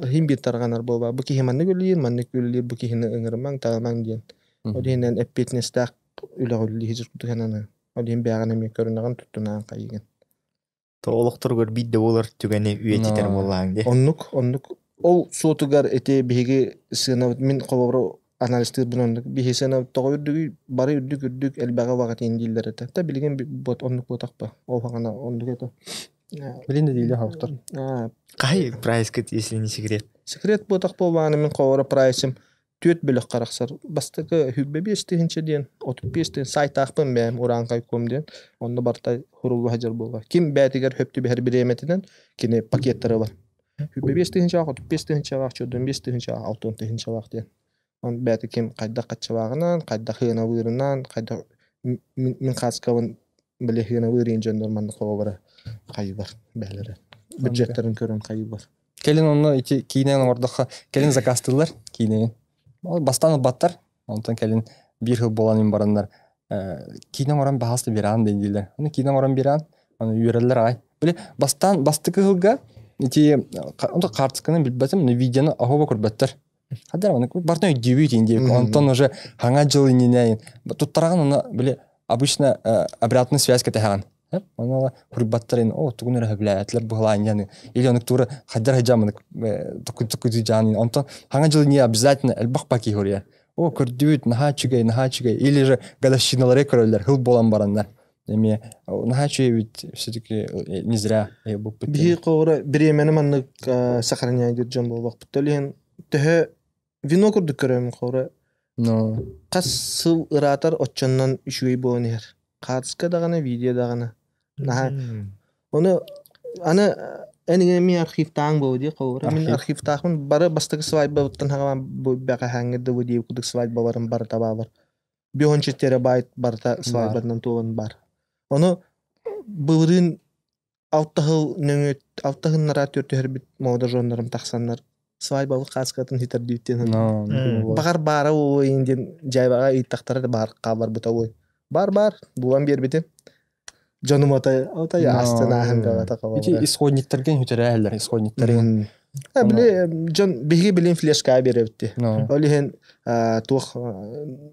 Иһин биир тарҕанар буолбаат. Бу киһи маннык үлэлиир, маннык үлэлиир, бу киһини ыҥырымаҥ, таҕымаҥ диэн. Ол иһинэн эппиэтинэстээх үлэҕэ үлэлиир курдук сананыы. Ол иһин бэйэҕин эмиэ көрүнэҕин, туттунаҕын хайыгын. Олохторугар биир да буолар түгэни үйэтитэр буоллаҕыҥ дии. Оннук, оннук. Ол суотугар ити биһиги сыанабыт мин холобура анализтыырбын оннук. Биһи сыанабыт тоҕо үрдүгүй? Бары үрдүк үрдүк элбэҕи убаҕатыйын дииллэр этэ. Та билигин бот оннук буотахпа. Ол хаҕана оннук этэ. Билин да дииллэр хоруктар. Хай прайскыт, если не секрет? Секрет буотах буолбаҕына мин холобура прайсым түөрт бөлөх харахсар. Бастакы 25 тыһыынча диэн, 35 тыһыынча сайтаахпын бэйэм Ураанхай.ком диэн. Онно барыта сурулла сылдьар буолла. Ким бэйэтигэр хөп түбэһэр бириэмэтинэн кини пакеттары ылар. 25 тыһыынчалаах, 35 тыһыынчалаах, 45 тыһыынчалаах, 60 тыһыынчалаах диэн. Он бэйэтэ ким хайдах хаччалааҕынан, хайдах ыаналыырынан, хайдах мин хааскабын били ыаналыыр иин дьоннор манна холобура хайыылар бэйэлэрэ. Бюджеттарын көрөн хайыылар. Кэлин онно ити киинэн оҥордоххо кэлин заказтыыллар киинэни. Ол бастаан ылбаттар. Онтон кэлин биир сыл буолан им бараннар киинэ оҥорон баһаалыста биэрэҕин дииллэр. Аны киинэ оҥорон биэрэҕин, аны үөрэллэр аҕай. Били бастаан бастакы сылга ити онто хаартысканы билбэтим, видеоны оһуоба көрбөттөр. Хаддар аны бартан өйдүүбүт ин диэбит. Онтон уже хаҥа дьыл иннинэ туттараҕын оны били обычно обратная связь кэтэһэҕин. Ону хурбаттарын о тугун эрэ сөбүлээбэтилэр быһылаан диэн или ону тура хайдар хайдьаамынык токуйдьаан онтон хаҥа дьыл не обязательно элбэх паки хоруйар о көрдүбүт наһаа үчүгэй наһаа үчүгэй или же годовщиналары көрөллөр хыл буолан бараннар эмиэ наһаа үчүгэй эбит все-таки не зря буппут Биһи хоҕура бириэмэни маннык сохраняйдыыр дьон буолбахпыт. Ол иһин төһө вино курдук көрөмүн хоҕура но хас сыл ыраатар оччоннон үчүгэй буолан иһэр. Хаартыска даҕаны, видео даҕаны. Наһаа Ону аны эн эмиэ архивтааҥ буолуо дии холобура. Мин архивтаахпын бары бастакы свадьбабыттан хаҕалаан бу бэҕэһээҥҥи дылы дии курдук свадьбаларым барыта баалар. Бионча терабайт барыта свадьбатынан туолан бар. Ону былырыын алта сыл нөҥүө алта сыллараа түөртүһэрбит молодоженнарым тахсаннар свадьбабыт хааскатын хитэрдииттэн баҕар баара буолуо диэн дьайбаҕа ыйыттахтара да баар хаалларбыта буой. Бар бар булан биэрбитим. Дьонум отой отой астын ааһын бөҕөтө Ити исходниктарга үтэрээһэллэр исходниктарын. Били дьон биһиги билин флешка биэрэбитти. Ол иһин туох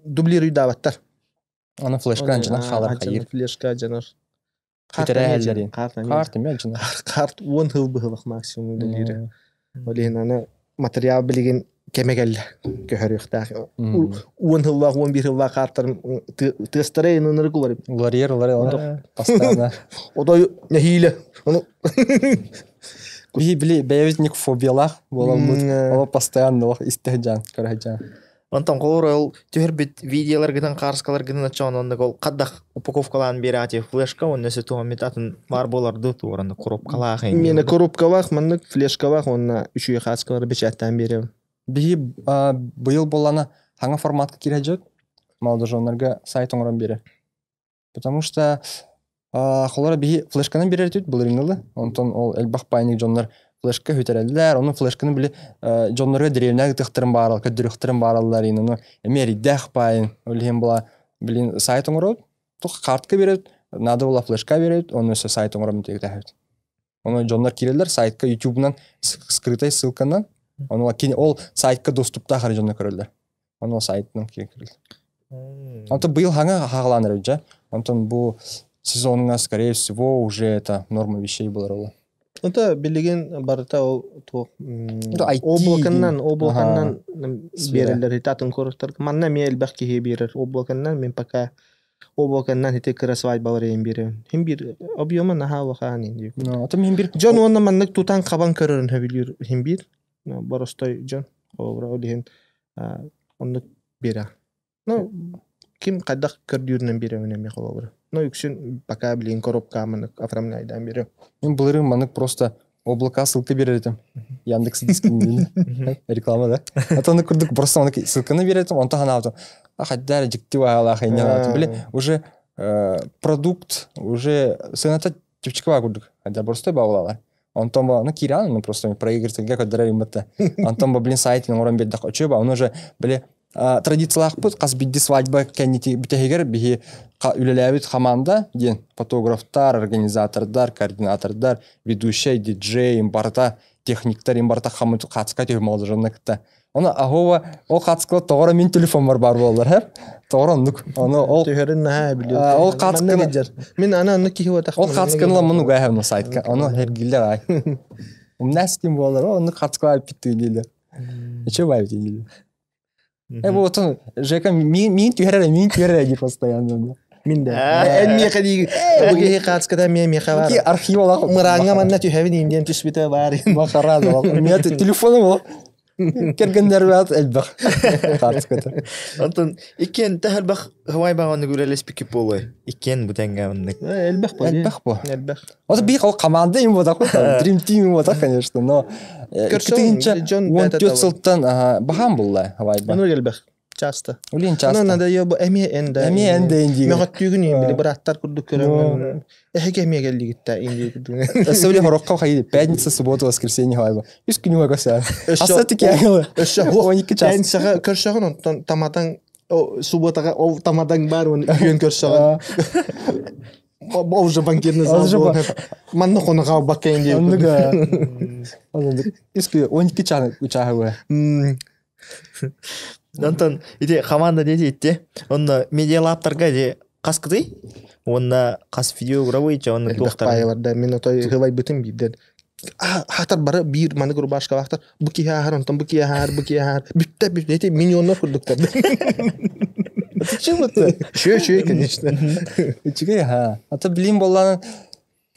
дублируйдаабаттар. Аны флешка анчынан хаалар хайыр. Флешка дьанар. Бүтэрээһэллэрин. Карта Карта мэлдьи. Карт 10 хыл быһылах максимум үлэлиирэ. Ол иһин аны материал билигин кэмэ кэллэ көһөрүөхтээх. 10 хыллаах, 11 хыллаах картарым тыастара ынырык уларып. Уларыйар, уларыйар. Постоянно. Отой нэһиилэ. Ону Биһи били бэйэбит ник фобиялаах буоламмыт. Ол постоянно олох истэ жан, көрө жан. Онтон холор ол түһэрбит видеоларгытын, хаарскаларгытын оччоон оннук ол хаддах упаковкалаан биэрэҕити флешка уонна өссө туһаммыт атын баар буоларду туораны коробкалаах Миэнэ коробкалаах, маннык флешкалаах уонна үчүгэй хааскалары бэчээттээн биэрэбин. Биһи быйыл буоллана хаҥа форматка киирэ молодоженнарга сайт оҥорон биэрэр. Потому что холора биһи флешканан биэрэр этибит былырыҥҥылы. Онтон ол элбэх паайник дьоннор флешка хүтэрэллэр. Ону флешканы били дьоннорго дэриэбинэ ытыахтарын баарал, көрдөрүөхтэрин баараллар. Ону эмиэ эрийдээх паайын. Ол иһин була билин сайт оҥоробут. Туох картка биэрэбит, надо было флешка биэрэбит, ону өссө сайт оҥором диэтэһэбит. Ону дьоннор киирэллэр сайтка ютубунан скрытай ссылканан. Ону ол сайтка доступтаах эрэ дьоннор көрөллөр. Ону сайтынан киирэн көрөллөр. Онтон быйыл хаҥа хаалаан эрэ дьэ. Онтон бу сезоҥҥа, скорее всего, уже это норма вещей буолар ола. Это билигин барыта ол туох облаканнан облаканнан биэрэллэр атын куораттарга. Манна эмиэ элбэх киһи биэрэр облаканнан мин пока облаканнан ити кыра свадьбалар эйин биэрэбин. Хим биир объема наһаа улахан ин Ото мин бир Дьон уонна маннык тутан хабан көрөрүн хөбүлүүр хим биир боростой дьон холобура ол иһин оннук биэрэ. Ну ким хайдах көрдүүрүнэн биэрэбин эмиэ холобура. Ну үксүн пока билигин коробка маннык оформляйдаан биэрэм. Мин былырыын маннык просто облака ссылка берер этим. Яндекс дискин реклама да. А то оны курдук просто оны ссылканы берер этим, онто ханаабытым. А хайдаар дьикти баалаах иннялаатым. Били уже продукт уже сыната чепчикова курдук. Хайда просто баалалар. Онтон ба, ну киран, ну просто проигрывателге көдөрөр иммытта. Онтон ба, блин, сайтын оҥорон биэрдэх өчө ба, ону уже, били, традициялаахпыт хас бидди свадьба кэннити бүтэһигэр биһи үлэлээбит хамаанда диэн фотографтар, организатордар, координатордар, ведущий, диджей, им барыта, техниктар, им барыта хамыт хацка түһүм молодожонна кытта. Оны ахова ол хацкала тоҕоро мин телефонмар бар буоллар, хэ? Тоҕоро оннук. Оны ол Түһэрин наһаа билиэр. Ол хацканы Мин аны оннук киһи буотах. Ол хацканы муну гаһым сайтка. Оны хергиллер ай. Умнас ким буолар, оннук хацкала питти диилер. Ничего бай диилер. Бу отон Жека мин түһэрэр диир постоянно. Мин да. Эн миэхэ дии бу киһи хацката миэ миэхэ бар. Ки архив олақ. Мырааңа манна түһэбин индиэн түспүтэ бар. Бахара да. Мен телефоным ол. Кергендер бат элбэх. Хацката. Онтон иккен тэһэлбэх хавай баҕаны үлэлэспикки буолуой. Иккен бутэнгэ оннук. Элбэх бу. Элбэх бу. Элбэх. Вот би ол команда им вот такой, Dream Team им вот так, конечно, но Көрсөн дьон бээтэ 14 сылтан бахан булла хавайба. Ону элбэх. Часто. Улин часто. Ну, надо ее эми энда. Эми энда инди. Мөҕөттүүгүн иин били быраттар курдук көрөммүн. Эһиги эми келлигитта инди курдук. Өссө хорокка хайды. Пятница, суббота, воскресенье хавайба. Үс күнү көсө. Өссө Аса тикәңле. Өссө 12 час. Пятницаға көрсөҕүн онтон таматаң субботаға ол тамадаң бар оны үйөн көрсөҕүн. Ол уже банкирный зал Ол же буолан. Манна хоноға бакка инди. Оннуга. Үс күнү 12 час учаһы. Онтон ити команда дети итти. Онно медиалаптарга ди қас кытый. Онна қас видеограф онно Элбэх туохтар. паайаларда мен отой хылайбытым биирден. Хатар бары биир маны рубашка бахтар. Бу киһи аһар, онтон бу киһи аһар, бу киһи аһар. Бүтте бүтте эти миньоннор курдуктар. Это чем это? Шүө шүө, конечно. Үчүгэй ха. Ата билим боллан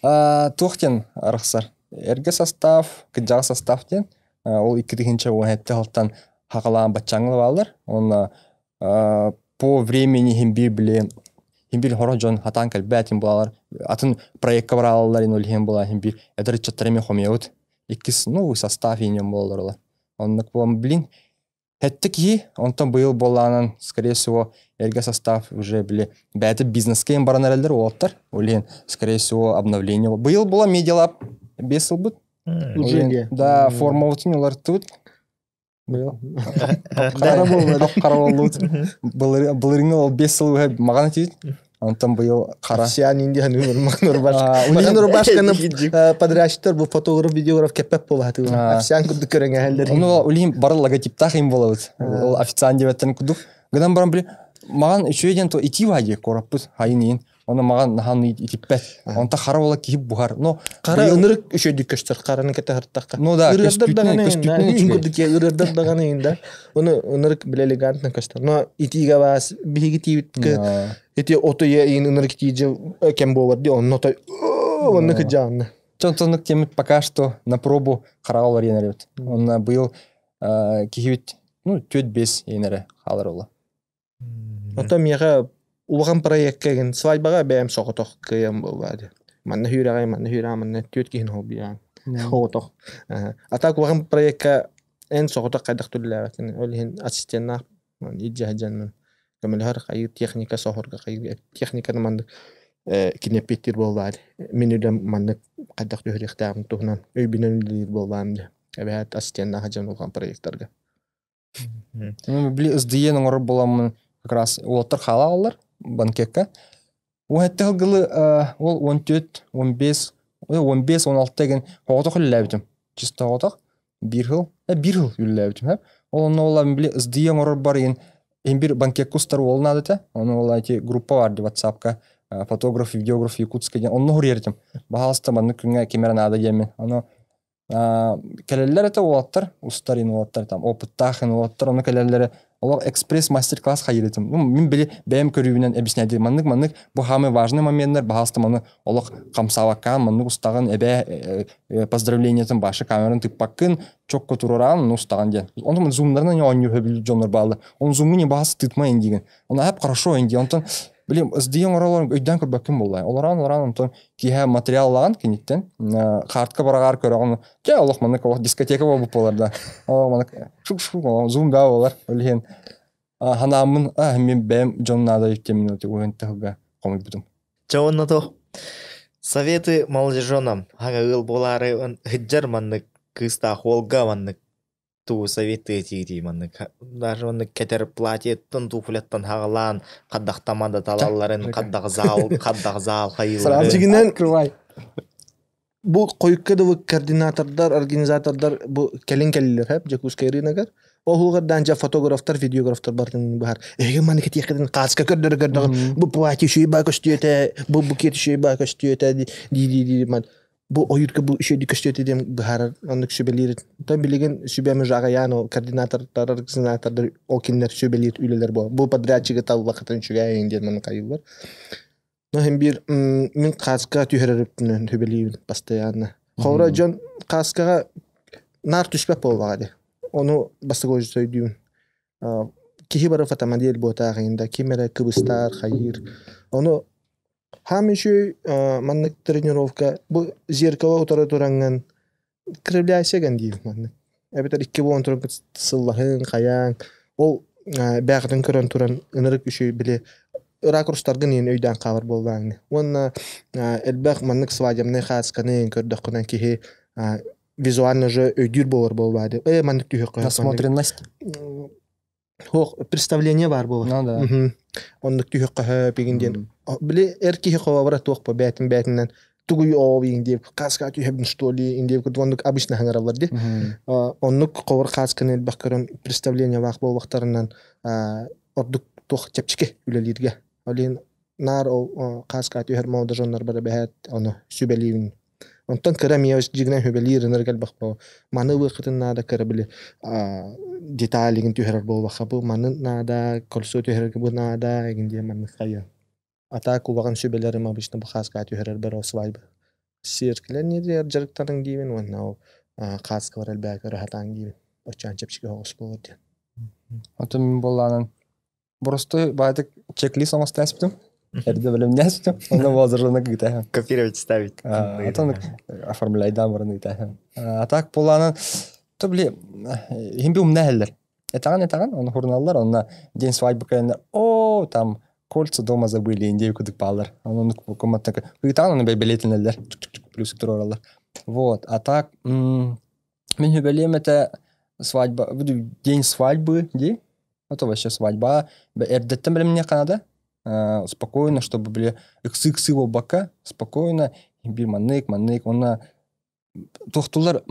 туохтен арахсар. Эрге состав, кыджага состав ден. Ол икки тыгынча уон халтан хакалаан баччаңлы балар. Он по времени хим бир биле хим бир хоро жон хатан калбатин булалар. Атын проектка баралар ин олхем була хим бир эдер чаттарами хомеут. Иккис ну состав инем болалар ола. Оннук болан блин Хэтте киһи, онтон быйыл боллаанан, скорее всего, эрге состав уже били бәйті бизнеске им баран эрэллэр уолаттар. Олиһин, скорее всего, обновление. Быйыл була медиалаб бес сыл бут. Уже Олиһин, де. Да, форма утун олар тут. Быйыл. Кара болмады. Кара боллут. Былырыңы ол бес сыл өһө маган тиит. Онтон быйыл кара. Официан индиян өмір маған рубашка. А, Маған олиһин- рубашканы подрядчиктар бу фотограф, видеограф кеппеп болаты. А. Официан курдук көрөңө хәллер. Оны олиһин бары логотиптах им болабыт. Ол официант деп аттан кудук. Гынан баран били маған үчүөй ден то ити вади кораппыт хайын иин. Оны маған нахан итиппет. Онта хара бола киһи буһар. Но Хара ынырык үчөйдүк көстөр хараны кете хартакка. Ну да, Ырыардар көстүүтүнэн көстүүтүнэн даҕаны үчүгэй. курдук ырыардар даҕаны да. Оны ынырык биле элегантно көстөр. Но итиге бас биһиги тиибит ити оту е ин ынырык тиije кем болар ди онно той онны кыжаанна. Чонтонук темит пока что на пробу хараалар енеребит. Онна быйыл киһибит ну төт бес енере хаалар ола. Ото миэхэ улахан проектка ген свадьбага бэйэм соҕотох кыйам буолбаады. Манна хүүрәҕэй, манна хүүрәҕэ, манна түөт киһин хоббиаан. Соҕотох. А так улахан проектка эн соҕотох хайдах түллээбэтин. Ол иһин ассистеннаах илдьэ көмөлөһөр хайыр техника соһорго хайыр техниканы маннык кинеппиттир буолбаады. Мин үлэм маннык хайдах түһүрүөхтээҕим туһунан өйбүнэн үлэлиир буолбаам дии. Эбэһээт ассистеннаах дьон улахан проекттарга. Ну, били СДЕ оҥорор буоламмын как раз уолаттар хаалааллар банкетка. Уһэтте хылгылы ол 14, 15, 15, 16 деген оҕотох үлэлээбитим. Чисто оҕотох. Биир хыл, биир хыл үлэлээбитим. Ол онно ола били СДЕ оҥорор бар иин бир банкетка устар уол наадата. Ону ол эти группа бар ди WhatsAppка фотограф, видеограф Якутска диэн онно хуруйар Баһаалыста маннык күҥҥэ ким эрэ наада диэммин. Ону кэлэллэр этэ уолаттар, устар ин уолаттар, там опыттаах ин уолаттар, ону кэлэллэрэ олох экспресс мастер-класс хайырытым. Ну, мин били бэйэм көрүүбүнэн объясняйдым. Маннык-маннык бу самый важный моменттар, баһаалыста маны олох хамсаабаккаан, маннык устаҕын эбээ поздравлениетын башы камераны тыппаккын, чокко турураан, ну устаҕын диэн. Онтон зумнарынан оонньуур хөбүлүүр дьоннор бааллар. Он зуму не баһас тытма ин диген. Оны хап хорошо ин диэн. Онтон билим СД оҥоролор өйдөөн көрбөккүн буоллай. Олорон олорон онтон киһи материаллаан киниттен картка барагаар көрөҕүн дьэ олох маннык олох дискотека буолбут буолар да олох маннык шук шук зум да буолар ол иһин ханааммын мин бэйэм дьон наада иттемин уһун таһыга хомуйбутум. Чэ онно то советы молодежонам хаҥа ыал буолаары хыджар маннык кыыстаах уолга маннык туу советы этии маннык даже маннык кэтэр платьеттан туфляттан хаҕалаан хаддахтама да талалларын хаддах зал хаддах зал хайыыларын Дьиҥинэн Открывай. бу хойукка да координатордар, организатордар бу кэлин кэллилэр хэп Дьокуускай рыногар. Оһугардан жа фотографтар, видеографтар бартын баар. Эһиги маннык этиэххитин хааска көрдөрө көрдөҕүн бу платье үчүгэй баа көстүөтэ, бу букет үчүгэй баа көстүөтэ ди ди ди ман бу ойуурга бу үчүгэй көстүөтэ диэн быһаарар оннук сүбэлиир. Тон билигин сүбэм жаҕайаан ол координатордар, организатордар ол кинилэр сүбэлиир үлэлэр бу. Бу подрядчигы таллахытын үчүгэй диэн маннык айыллар. Но һин биир мин хааска түһэрэриппинэн сүбэлиибин постоянно. Холобура дьон хааскаҕа наар түспэт буоллаҕа дии. Ону бастакы өйдүүбүн. Киһи бары фотомодель буотаах да ким эрэ кыбыстаар, хайыыр. Ону хаам үчүгэй маннык тренировка бу зеркало утары тураҥҥын кривляйся гэн диир маннык. Эбэтэр икки буолан туран сыллаһыҥ, хайааҥ. Ол бээҕитин көрөн туран ынырык үчүгэй били ракурстаргын иһин өйдөөн хаалар буоллааҥ. Уонна элбэх маннык свадебнай хаасканы көрдөххүнэ киһи визуально же өйдүүр буолар буолбаады. Маннык түһүөххэ Насмотренность. Хуох представление бар буолар. Ну да. Оннук түһүөххэ бигин диэн. Били эр киһи холобура туох бу бээтин бээтинэн тугуй оо биин диэп хааска түһэбин что ли ин диэп курдук оннук обычно хаҥараллар ди. Оннук ховор хаасканы элбэх көрөн представление баах буолбахтарынан ордук туох чэпчэки үлэлииргэ. Ол иһин наар ол хааска түһэр молодожоннор бары бэһээт ону сүбэлиибин. Онтон кыра эмиэ дьиҥинэн сүбэлиир ынырык элбэх буолар. Маны ылыаххытын наада кыра били деталигын түһэрэр буолбахха бу маны наада, кольцо түһэрэргэ бу наада игин диэн маннык хайа. А так улахан сүбэлэрим обычно бу хааска түһэрэр ол свадьба. Сиэркилэ дьарыктаныҥ диибин уонна ол хааскалар элбээк ыраһатаан диибин. Оччоон чэпчэки оҕус буолар диэн. Отон мин буоллаанан Просто баатык чек-лист оҥостаспытым. Эрдэ бэлэмнээспитим. Онно возржана кыытаһым. Копировать ставить. Отон оформляйдаан баран ыытаһым. А так буоллаанан то били иһин би умна иһэллэр. Этаҕын этаҕын, оны хуруналлар, онно день свадьбы кэлэннэр, о, там кольца дома забыли, индия кудук баалар. Онон куматтан ыытаҕын, оны бэлиэтинэллэр, плюсик туруораллар. Вот, а так мин хүбэлиэм этэ свадьба, день свадьбы дии, это вообще свадьба. Эрдэттэн бэлэмниэххэ наада. Спокойно, чтобы били ыксы-ыксы буолбакка, спокойно биир маннык, маннык, уонна туохтулар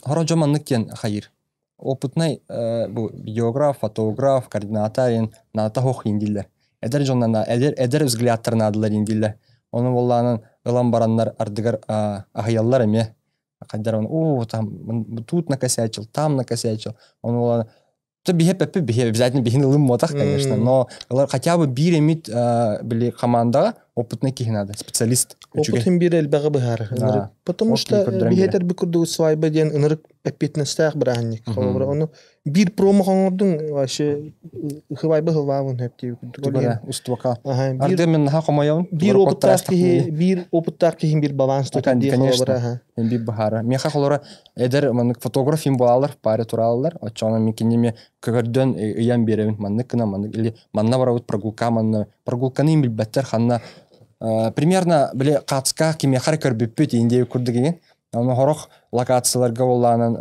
хоро дьон маннык диэн хайыыр. Опытный бу видеограф, фотограф, координатор наата хоох дииллэр. Эдэр дьоннор эдэр эдэр взглядтар наадалар дииллэр. Ону буоллаанан ылан бараннар ардыгар аһыйаллар эмиэ. Хайдар о там тут накосячил, там накосячил. Ону буоллаан то биһи пеппи биһи обязательно биһини ылымматах, конечно, но хотя бы биир эмит били командаҕа опытный киһи надо, специалист. Опытын биир элбэҕи быһаарар. Потому что биһиэтэр бу курдук свадьба диэн ынырык эппиэтинэстээх бырааһынньык. Холобура, ону биир промо оҥордуҥ вообще хыбайба хылбаабын хөп диэбит курдук. Устубака. Арды мен наха хомойобун. Биир опыттаах киһи, биир опыттаах киһи биир баланс тутар дии холобура. Биир быһаара. Миэхэ холоро эдэр маннык фотограф им буолалар, паары тураллар. Оччоҕуна мин кинини көрдөн ыйан биэрэбин. Маннык гына маннык или манна барабыт прогулка манна прогулканы им билбэттэр ханна примерно били Хацка кимиэхэ эрэ көрбүппүт индия курдук игин. Ону хорох локацияларга буоллаанан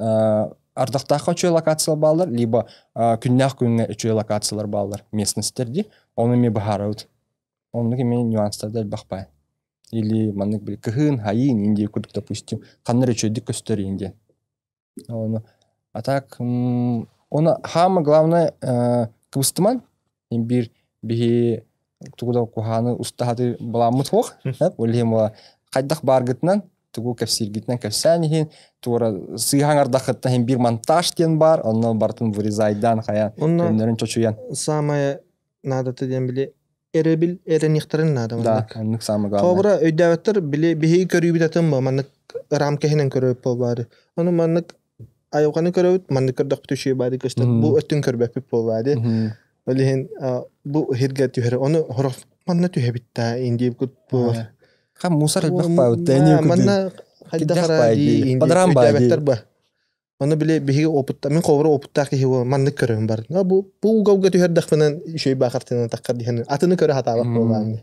ардахтаахха үчүгэй локациялар бааллар, либо күннээх күҥҥэ үчүгэй локациялар бааллар местностер дии. Ону эмиэ быһаарабыт. Оннук эмиэ нюанстарда элбэх баай. Или маннык били кыһын, хайын индия курдук, допустим, ханна эрэ үчүгэйдик көстөр индия. Ону а так оны самое главное кыбыстыман биир биһи тугу да куһааны устаһаты балааммыт суох. Ол иһин хайдах бааргытынан тугу кэпсииргитинэн кэпсээн иһин туора сыыһаҥ ардахыттан иһин биир монтаж диэн баар онно барытын вырезайдаан хайа көннөрүн чочуйан самое наадата диэн били эрэбил эрэниэхтэрин наада да оннук самое главное Холобура өйдөөбөттөр били биһиги көрүүбүт атын бу маннык рамка иһинэн көрөбүт буолбаары ону маннык айылҕаны көрөбүт маннык көрдөхпүт үчүгэй баады көстөр бу өттүн көрбөппүт буолбаады ол иһин бу иһиргэ түһэр ону хорох манна түһэбит да индиэбит буолар Хам мусор элбэх баабыт да манна хайдах дии Падрам баа дии ба Ону били биһиги опытта мин холобура опыттаах киһи буолан маннык көрөбүн бар. Бу бу уголга түһэрдэхпинэн үчүгэй баахартынан таххар диһэн атыны көрө хатаабат буолаан.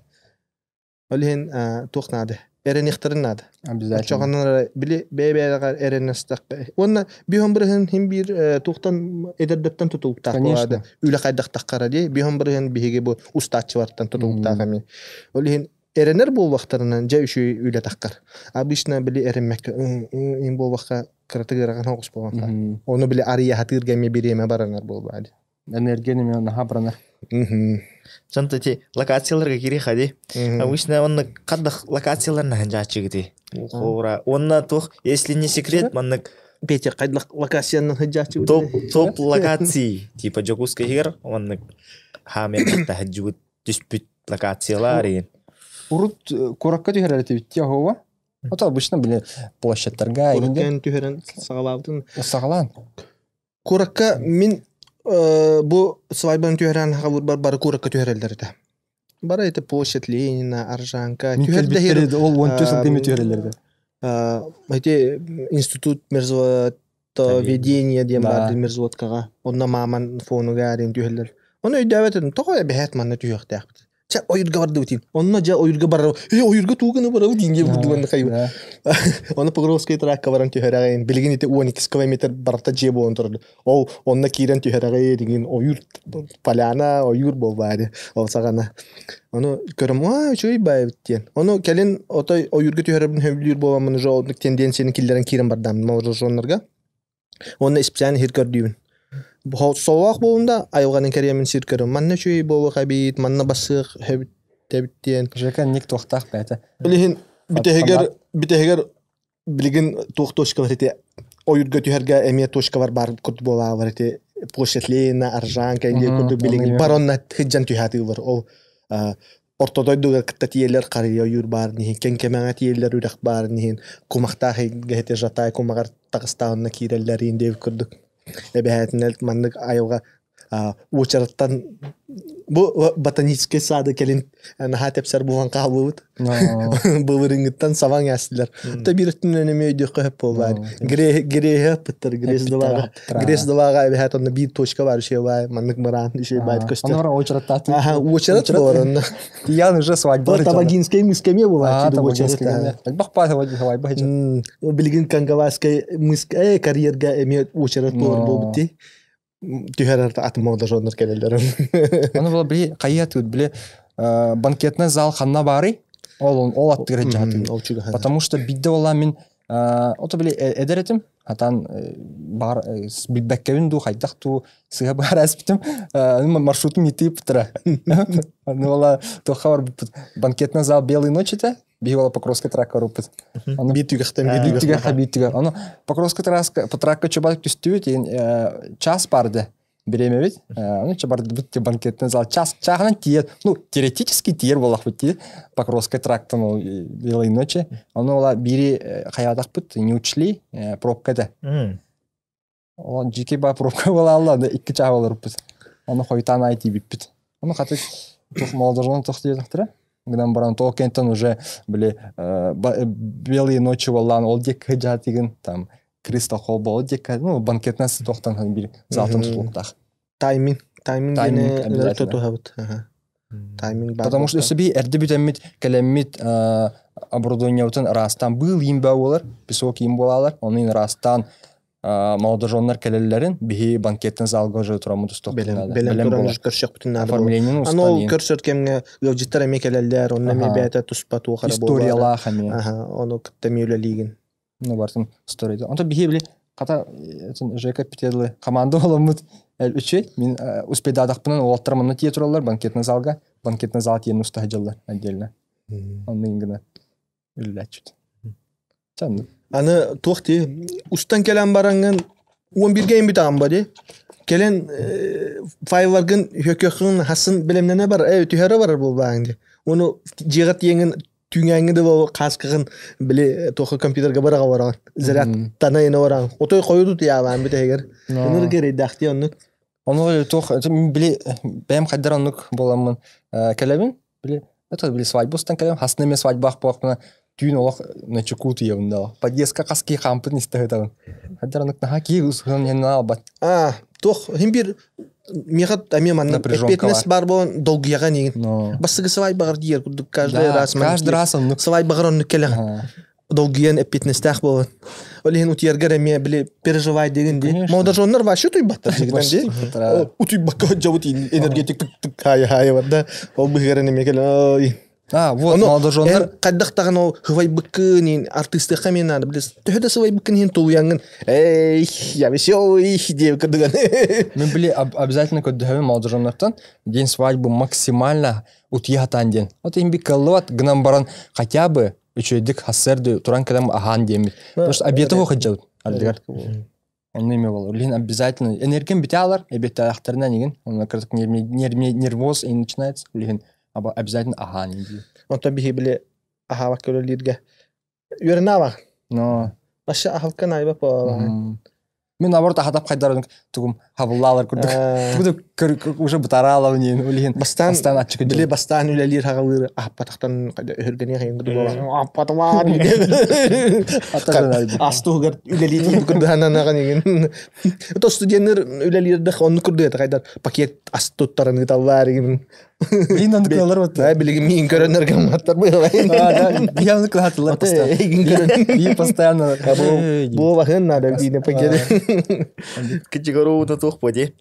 Ол иһин туох наада? Эрэниэхтэрин наада. Обязательно. Оччоҕонон били бэйэ-бэйэҕэр эрэнэстэххэ. Уонна биһон бырыһын хин биир туохтан эдэрдэттэн тутулуктаах буолаады. Үлэ хайдахтаххара дии. Биһон бырыһын биһиги бу устааччылартан тутулуктаах эмиэ. Ол иһин эрэнэр буоллахтарына дьэ үчүгэй үлэ таххар. Обычно били эрэммэккэ им буолбахха кыратык ыарахан оҕус буолан Ону били арыйаһатыырга эмиэ бириэмэ баранар буолбаа дии. Энергия эмиэ наһаа баранар. Чонто ти локацияларга кири хади. Обычно онно хаддах локациялар наһан жаачыгыты. Хора. Онна туох, если не секрет, маннык Петя хайдах локациянан хыджаачы топ топ локации типа Дьокуускай иһигэр оннук хаамыан таһаджыбыт түспүт локациялар иин. Урут куоракка түһэрэр этибит дии оһуоба. Ото обычно били площадьтарга Куоракка түһэрэн саҕалаабытын. Саҕалаан. Куоракка мин бу свадьбаны түһэрэн хаҕабырбар бары куоракка түһэрэллэр этэ. Бары это площадь Ленина, Аржанка. Түһэрдэ ол 14 сыл деми түһэрэллэр этэ. Эти институт мерзлотоведения диэн баар мерзлоткаҕа. Онно мааман фонугар түһэллэр. Ону өйдөөбөт этим. Тоҕо эбэһээт манна түһүөхтээхпит. Чэ ойуурга бардыбыт диин. Онно дьэ ойуурга барар. Э ойуурга тууганы барабыт диин диэн курдук хайбы. Ону Покровскай тракка баран түһэрэҕин. Билигин ити 12 километр барыта дьиэ буолан турар. Ол онно киирэн түһэрэҕин дигин ойуур поляна ойуур буолбаады. Ол саҕана. Ону көрөм аа үчүгэй баайбыт диэн. Ону кэлин отой ойуурга түһэрэрбин сөбүлүүр буоламмын уже оннук тенденцияны киллэрэн киирэн бардам молодоженнарга. Уонна исписээн иһир көрдүүбүн. Солоох буолун да айылҕанын кэриэмин сир көрүм. Манна үчүгэй буолуох эбит, манна бассыах эбит диэн. Жека ник туохтаах бэйэтэ. Билигин бүтэһигэр бүтэһигэр билигин туох точкалар ити ойуурга түһэргэ эмиэ точкалар баар курдук буолаалар ити площадь Ленина, Аржанка диye курдук билигин баронна хыджан түһаатыылар. Ол орто дойдуга кытта тиийэллэр харыйа ойуур баарын иһин, кэҥкэмэҕэ тиийэллэр үрэх баарын иһин, кумахтаах эйгэһити жатай кумаҕар таҕыстаҕына киирэллэр иһин диэбит курдук. Эбэһээтинэл маннык айылҕа уочараттан бу ботаническай саады кэлин наһаа тэпсэр буолан хаалбыбыт. Былырыҥҥыттан сабаҥ ээстилэр. Та биир өттүнэн эмиэ өйдүөххэ сөп буолбаар. Греһэ ыппыттар Грес далааҕа. Грес далааҕа эбэһээт онно биир точка баар үчүгэй баай маннык мыраан үчүгэй баай көстөр. Онно уочараттаатын. Аха, уочарат буолар онно. Тиян уже свадьба. Табагинскай мыска эмиэ буолааччы уочарат. Элбэх баа свадьба Билигин Кангаласскай мыска карьерга эмиэ уочарат буолар буолбут дии. Түһэр атын молодоженнар кэлэллэр. Ону була били хайа тут били банкетный зал ханна баарый? Ол ол аттыгар жаатыы. Потому что бидде буолла мин Ото били эдэр этим, хатан бар билбэккэбин дуу, хайдах дуу сыһа баар эспитим. Маршрутум итииптара. Ну ола туохха барбыппыт. Банкетный зал «Белые ночи» те, биһи ола Покровская тракка барбыппыт. Биир түгэхтэн биир түгэххэ биир түгэх. Ону Покровская тракка тракка чубат түстүбүт, час барды. Бириэмэбит. Ну, бардыбыт банкетный зал час чааһынан тиийэр, ну, теоретически тиийэр буоллахпыт дии. Покровская трактан ол «Белые ночи». Ону ола биири хайаатахпыт, не учли, пробка этэ. Ол жеке ба пробка буолаалла, да икки чаа олоруппут. Ону хойутаан ай тиийбиппит. Ону хаты туох молодожён туох диэтэхтэрэ. Гынан баран тоҕо кентэн уже били «Белые ночи» буоллаан ол диэки дьаатыгын там Креста холбоо диэккэ, ну, банкетнай туохтан биир залтан тутулуктаах. Тайминг, тайминг диэни тутуһабыт. Тайминг баар. Потому что өссө би эрдэ бүтэммит, кэлэммит оборудованиебытын ыраастаан быыл иин баа буолар, песок иин буолаалар, оны ыраастаан молодоженнар кэлэллэрин биһи банкеттин залга уже тураммыт устуохпутун бэлэм туран көрсөхпүтүн наада. Оформлениени устан. Аны ол көрсөр кэмҥэ ыалдьыттар эмиэ кэлэллэр, онно эмиэ бэйэтэ туспа туох эрэ буолар. Историялаах эмиэ. Ону кытта эмиэ үлэлиигин. Ну, бартын историяда. Онто биһи били хата Жека Петелы команда оламмыт үчү мин успейдаадахпынан уолаттар манна тиэ тураллар банкетный залга банкетный зал тиэн устаһа дьаллар отдельно онны гына үллээччүт чанны аны туох ти устан кэлэн бараҥҥын 11-ге имбит аҕам ба ди кэлэн файлларгын хөкөхүн хасын бэлэмнэнэ бар түһэрэ барар буолбааҥ ди ону дьиэҕэ тиэҥин түүҥээҥҥи да буолуо хааскаҕын били туохха компьютерга бараҕа бараҕын зарядтана ина бараҕын отой хойуту тыйаабаан бүтэһигэр ынырык эрэйдээхтии оннук. Ону туох били бэйэм хайдар оннук буоламмын кэлэбин били это били свадьба устан кэлэбин хасны эмэ свадьбаах буолахпына түүн олох начеку утуйабын да подъездка хас киһи хаампытын истэ сытабын хайдар оннук наһаа киһи усуһун иһин албат. А туох хин бир миэхэ эмиэ манна эппиэтинэс баар буолан долгуйаҕа нигин. Бастакы свадьбаҕар диир курдук каждый раз каждый раз оннук свадьбаҕар оннук кэлэҕин. Долгуйан эппиэтинэстээх буолан. Ол иһин утуйаргар эмиэ били переживай деген дии. Молодоженнар вообще утуйбаттар дигинэн дии. Утуйбакка дьабыт энергетик тык тык хаайа хаайа барда. Ол быһыгар эмиэ кэлэн А, вот, молодоженнар. Хайдах даҕаны ол хывайбыккын иин артыыстыахха эмиэ наада билес. Төһө да сывайбыккын иһин тулуйаҥҥын эй, я веселый диэбит курдуган. Мен били обязательно көрдөһөбүн молодоженнартан день свадьбы максимально утуйа сатаан диэн. Вот им би кыллыбат гынан баран хотя бы үчүгэйдик хассерды туран кэлэн аһаан диэммит. Потому что обеты хохаджабыт ардыгар. Онно эме болор. Лин обязательно энергия бүтэ алар, эбиэттээхтэринэн игин. Онно кырдык нервоз и начинается. Лин обязательно аһаан дии. Онтон биһи били аһаабак көрөлииргэ үөрэнэ аба. Но. Вообще аһалкан айба по. Мин наоборот ахатап хайдар тугум хабыллаалар курдук. Тугу уже бутараалав нин улиһин бастаан бастаан аччык били бастаан үлэлиир хагалыыр ахпатахтан өһүргэниэ хайын курдук аппатамаан астугар үлэлиир курдуһананаҕан игин то студеннер үлэлиирдэх онну курдук хайдар пакет ас туттаран ыыталлаар игин. Блин, оннук кылалар бутта. Билигин миин көрөннөр гамматтар быһылай. Я оннук кылаатылар постоянно. Би постоянно. Бу бахын надо дине пакет. Кичиге ровно туох бу ди.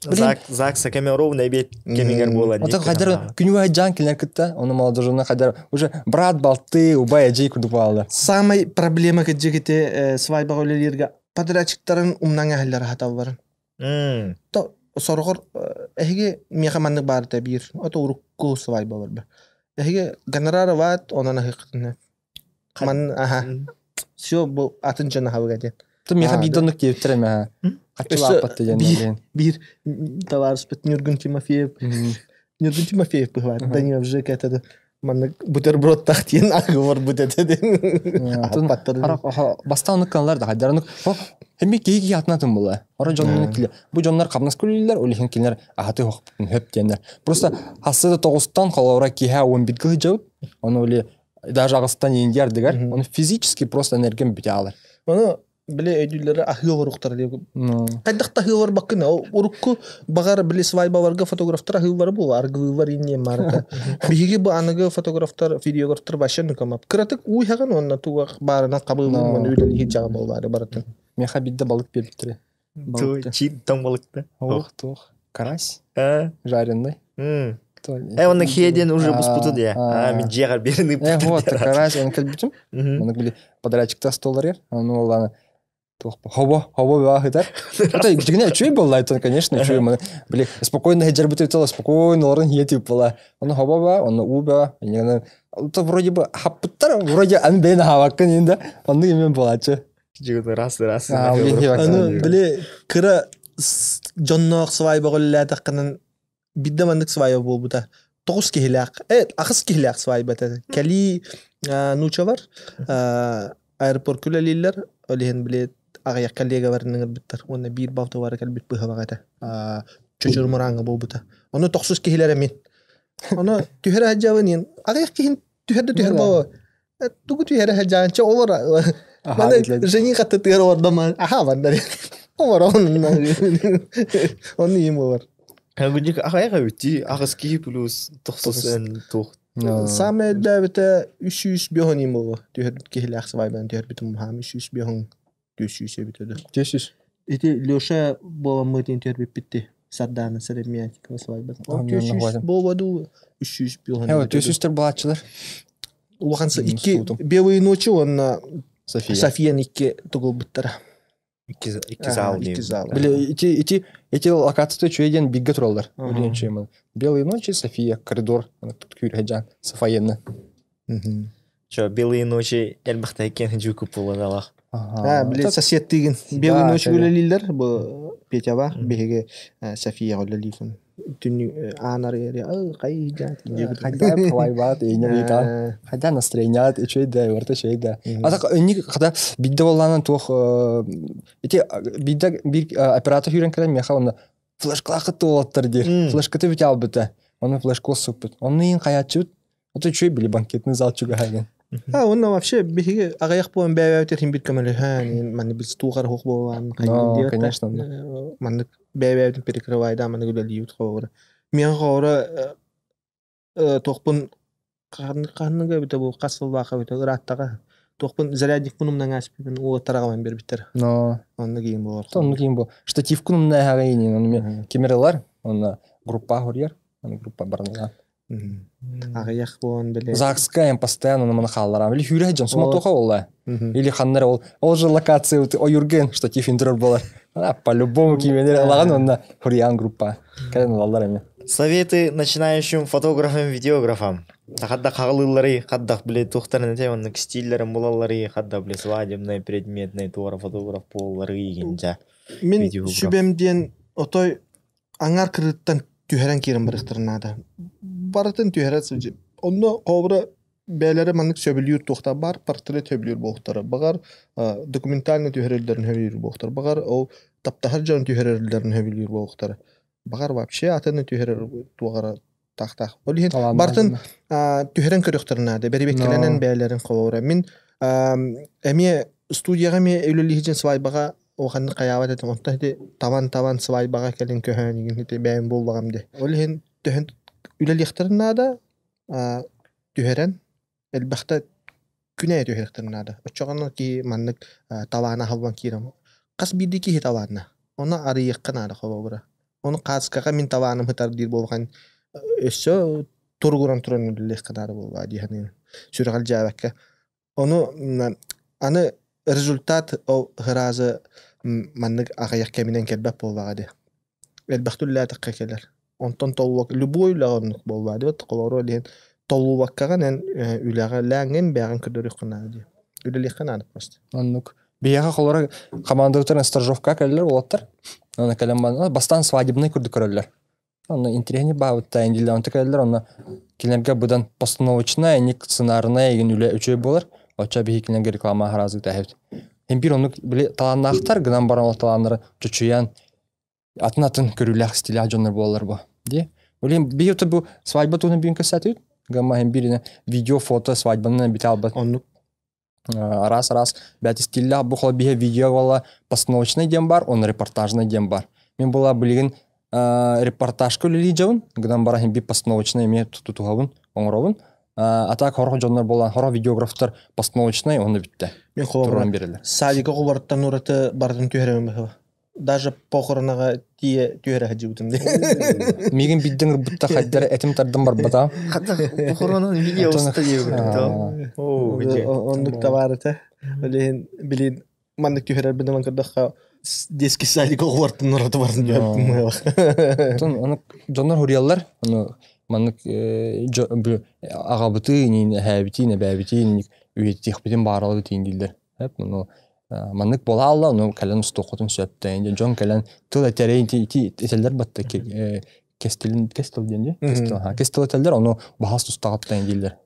ЗАГСа кеме ровно эбиэт кемигер буолан. Оттон хайдар күнүгө жан кинилер кытта, оны молодожённа хайдар уже брат балты, убай эжей курдук баалар. Самай проблема кэджигите свадьбаҕа үлэлииргэ подрядчиктарын умнаҥ аһыллар хаталларын. То сороҕор эһиги миэхэ маннык баарыта биир ото урукку свадьбалар бар. Эһиги гонорар ваат онон аһыаххытына. Ман аха. Все бу атын дьон аһалыга диэн. Ту миэхэ биир доннук диэбиттэр эмэ. Хаччылааппат диэн. Биир товарищпыт Нюргун Тимофеев. Нюргун Тимофеев быһылаат. Данилов Жека это маннык бутербродтаах диэн аҕыбар бут этэ диэн. Бастаан оннук да хайдар оннук Эмми киһи киһи атын атын була. Ора дьоннун кили. Бу дьоннор хамнас күлүллэр, ол иһин кинилэр аһаты хөп диэннэр. Просто хассы да тоҕустан холобура киһи 11 сылдьабыт. Ону или даже аҕыстан индиар дигэр. Ону физически просто энергиям бүтэ аалар. Ону били өйдүүллэрэ аһыы оруктара диye. Хайдах да аһыы олорбаккын урукку баҕар били свадьбаларга фотографтар аһыыллара буолар, аргылыыллар инниэн маарыта. Биһиги бу аныгы фотографтар, видеографтар вообще нукамап. Кыратык уу иһэҕин уонна туга баарынан хабыылыын уонна үлэлиһи дьаҕа буолаары барытын. Миэхэ биирдэ балык биэрбиттэрэ. Чиит тоҥ балыкта. Ох, туох. Карась. Жареный. Онно хиэдиэн уже буспуту дия. А, мин дьиэҕэр биэрин ыыппыт. Вот, как раз он кэлбитим. Маннык били подрядчиктар столларыгар. Ону оллаана туох хобо хобо баахытар. Это дьигинэ үчүгэй буолла, это, конечно, үчүгэй. Били спокойно хеджербит өтөл спокойно олорон хиэтип була. Ону хобо ба, ону уу ба, иньгана то вроде бы хаппыттар, вроде аны бэйэн хаабаккын инде. Оннук имен буолааччы. Дьигин раз раз. Аны били кыра дьонноох свайба голлээтэххинэн Биирдэ маннык свайба буолбута. Тоҕус киһилээх, ахыс киһилээх свайба этэ. Кэлии нуучалар аэропорка үлэлииллэр. Ол иһин били аҕыйах коллегаларын ыҥырбыттар. Уонна биир балтыбара кэлбит быһалаах этэ. Чочур мурааҥҥа буолбута. Ону тохсус киһилэрэ мин. Ону түһэрэ сылдьабын иин. Аҕыйах киһин түһэр да түһэр буолуо. Тугу түһэрэ сылдьаҕын чэ олор маны жених аттытыгар олордом аха бардар олорон онну иим болар Гүннүк ахайга үтти аҕыс киһи плюс тохсус эн туох Самое элбээбитэ 305 иим боло түһэрбит киһилээх свайбан түһэрбитим хаам 305 400 эбитэ да 400 Ити Леша буоламмытын түһэрбиппитти Сардаана Сыремьянчикова свайбат. 400 буолбаду 300 400-тер булааччылар. Улахан икки Белые ночи уонна София. Софиян икки тугулбуттара. Икки зал Икки зал. Били ити ити эти локацията үчүгэй диэн бииргэ тураллар. Белые ночи, София, коридор, күүрһэдьаан, Софаенна. Чо, Белые ночи элбэхтэ иккиэн дьүүкүп буолан Аа, били соседтыгын Белые ночи үлэлииллэр бу Петяба биһиги Софияҕа үлэлиибин. Түннүк аан арыйар хай Хайда хавайбаат эйне бейтаан хайда настроеният үчүгэй да барыта үчүгэй да. А так инник хата бидде боллаанан туох ити бидде бир оператор хүрен кэлэн миэхэ онно флешкалаахыт туолаттар диир. Флешкаты бүтэ албыта. Оны флешка суппут. Онну иин хаяччыбыт. Ото үчүгэй били банкетный зал чугаһагын. А, онно вообще биһиги аҕыйах буолан бэйэбэбитин иһин бир көмөлөһөн, маннык билс туухар хуох буолан, Но, конечно. Маннык бэйэбэбитин перекрывайда маннык үлэлиибит холобура. Миэхэ холобура туохпун ханныга эбитэ бу хас сыллаах эбитэ ырааттаҕа туохпун зарядникпын умнан ааспыппын уолаттар аҕалан биэрбиттэр. Но. Онно киин буолар. Онно киин бу. Штативкун умна эһэҕэ онно камералар, онно группа хоруйар, группа баранылаан. Аҕыйах буолан били. ЗАГСка постоянно маны хаалларам. Или хүрэ дьон суматоха болла. Или ханнар ол ол же локация ойурген штатив интер болар. По-любому кименер алаган онна хуриан группа. Кэлэн ылаллар эми. Советы начинающим фотографам, видеографам. Хадда хаҕылыыллары, хаддах биле туохтарын этэ оннук стиллэрин булаллары, хадда биле свадебный, предметный туора фотограф буоллары игинча. Мин сүбэм диэн отой аҥар кырыттан түһэрэн киирэн барыахтарын наада. Барытын түһэрэ сылдьы. Онно холобура бэйэлэрэ маннык сөбүлүүр туохтар баар, портрет сөбүлүүр буолуохтара. Баҕар документально түһэрэллэрин сөбүлүүр буолуохтара. Баҕар ол таптаһар дьон түһэрэллэрин сөбүлүүр буолуохтара. Баҕар вообще атыны түһэрэр туоҕара таахтаах. Ол иһин барытын түһэрэн көрүөхтэрин наада. Бэрибиэккэлэнэн бэйэлэрин холобура. Мин эмиэ студияҕа эмиэ үлэлиһи дьин свайбаҕа улаханнык хайаабат этим. Онтон ити табан-табан свайбаҕа кэлин көһөн игин ити бэйэм буоллаҕым дии. Ол иһин төһөн үлэлиэхтэрин наада, түһэрэн элбэхтэ күнэ түһэриэхтэрин наада. Оччоҕуна киһи маннык талаана аһыллан киирэн хас биирдии киһи талаанна. Ону арыйыахха наада холобура. Ону хааскаҕа мин талааным сытар диир буолхан өссө туругуран туран үлэлиэххэ наада буоллаҕа дии саныыбын. Сүрэҕэлдьээбэккэ. Ону аны результат ол ыраазы маннык аҕыйах кэминэн кэлбэт буоллаҕа дии. Элбэхтэ үлэлээтэххэ кэлэр. Онтон толлубак любой үлэҕэ оннук буоллаҕа дии. Холобура ол иһин толлубаккаҕын эн үлэҕэ лээҥҥин бэйэҕин көрдөрүөххүн наада дии. Үлэлиэххэ наада просто. Оннук. Биһиэхэ холоро командабытын стажировка кэллэр уолаттар. Аны кэлэн бастаан свадебный курдук көрөллөр. Онно интэриэһинэй баабыттаа индилэ онто кэлэллэр онно кинилэргэ быдан постановочная ник сценарная игин үлэ үчүгэй буолар. Оччо биһи кинилэргэ реклама араазы тээһэбит. Һин биир оннук били талааннаахтар гынан баран ол талааннары чочуйан атын-атын көрүүлээх стилээх дьоннор буолаллар бу. Дии. Блин, биһи бу свадьба туһунан бүгүн кэпсээтибит. Гамма һин бииринэ видео, фото свадьбаны бите албат. Оннук. Араас-араас бэт стиллээх бу хол биһи видео буолла постановочный диэн бар, он репортажный диэн бар. Мин була билигин репортажка үлэлии дьабын, гынан баран һин би постановочный эмиэ тутуһабын, оҥоробун. А так хорох дьоннор буолан, хорох видеографтар постановочный онно бүттэ. Мен холобура Туран берелер. садика кубарыттан ураты барытын түһэрэмин быһыба. Даже похоронаға тие түһэрэ сылдьыбытым дии. Миигин биирдэн ырбытта хайдар этим тардан барбата. Похоронан видео уста диэбит. Оннук табаар этэ. Билин билин маннык түһэрэрбин ылан көрдөххө детский садик оҕолортон ураты барын дьон. Оттон аны дьоннор хуруйаллар. Аны маннык аҕабытын, эһээбитин, эбээбитин үйэтитиэхпитин бааралабыт дииллэр. Ну маннык буолаалла, ону кэлэн устуоххутун сөп дьон кэлэн тыл этэрин ити этэллэр батта кестилин кестил диэн дии кестил этэллэр ону баһас тустаҕыттан дииллэр.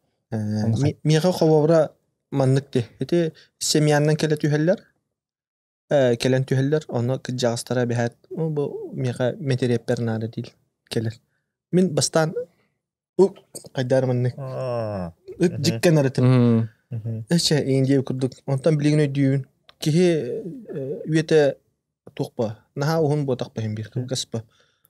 Миэхэ холобура маннык ди ити семьяннан кэлэ түһэллэр кэлэн түһэллэр ону кырдьаҕастара эбэһээт бу миэхэ мэтириэппэр наада диил кэлэр. Мин бастаан хайдаар маннык ыт дьиккэн арытым. Эчэ Индия курдук. Онтон билигин өйдүүбүн. Киһи үйэтэ туохпа наһаа уһун буотах баһын биир кылгаспа.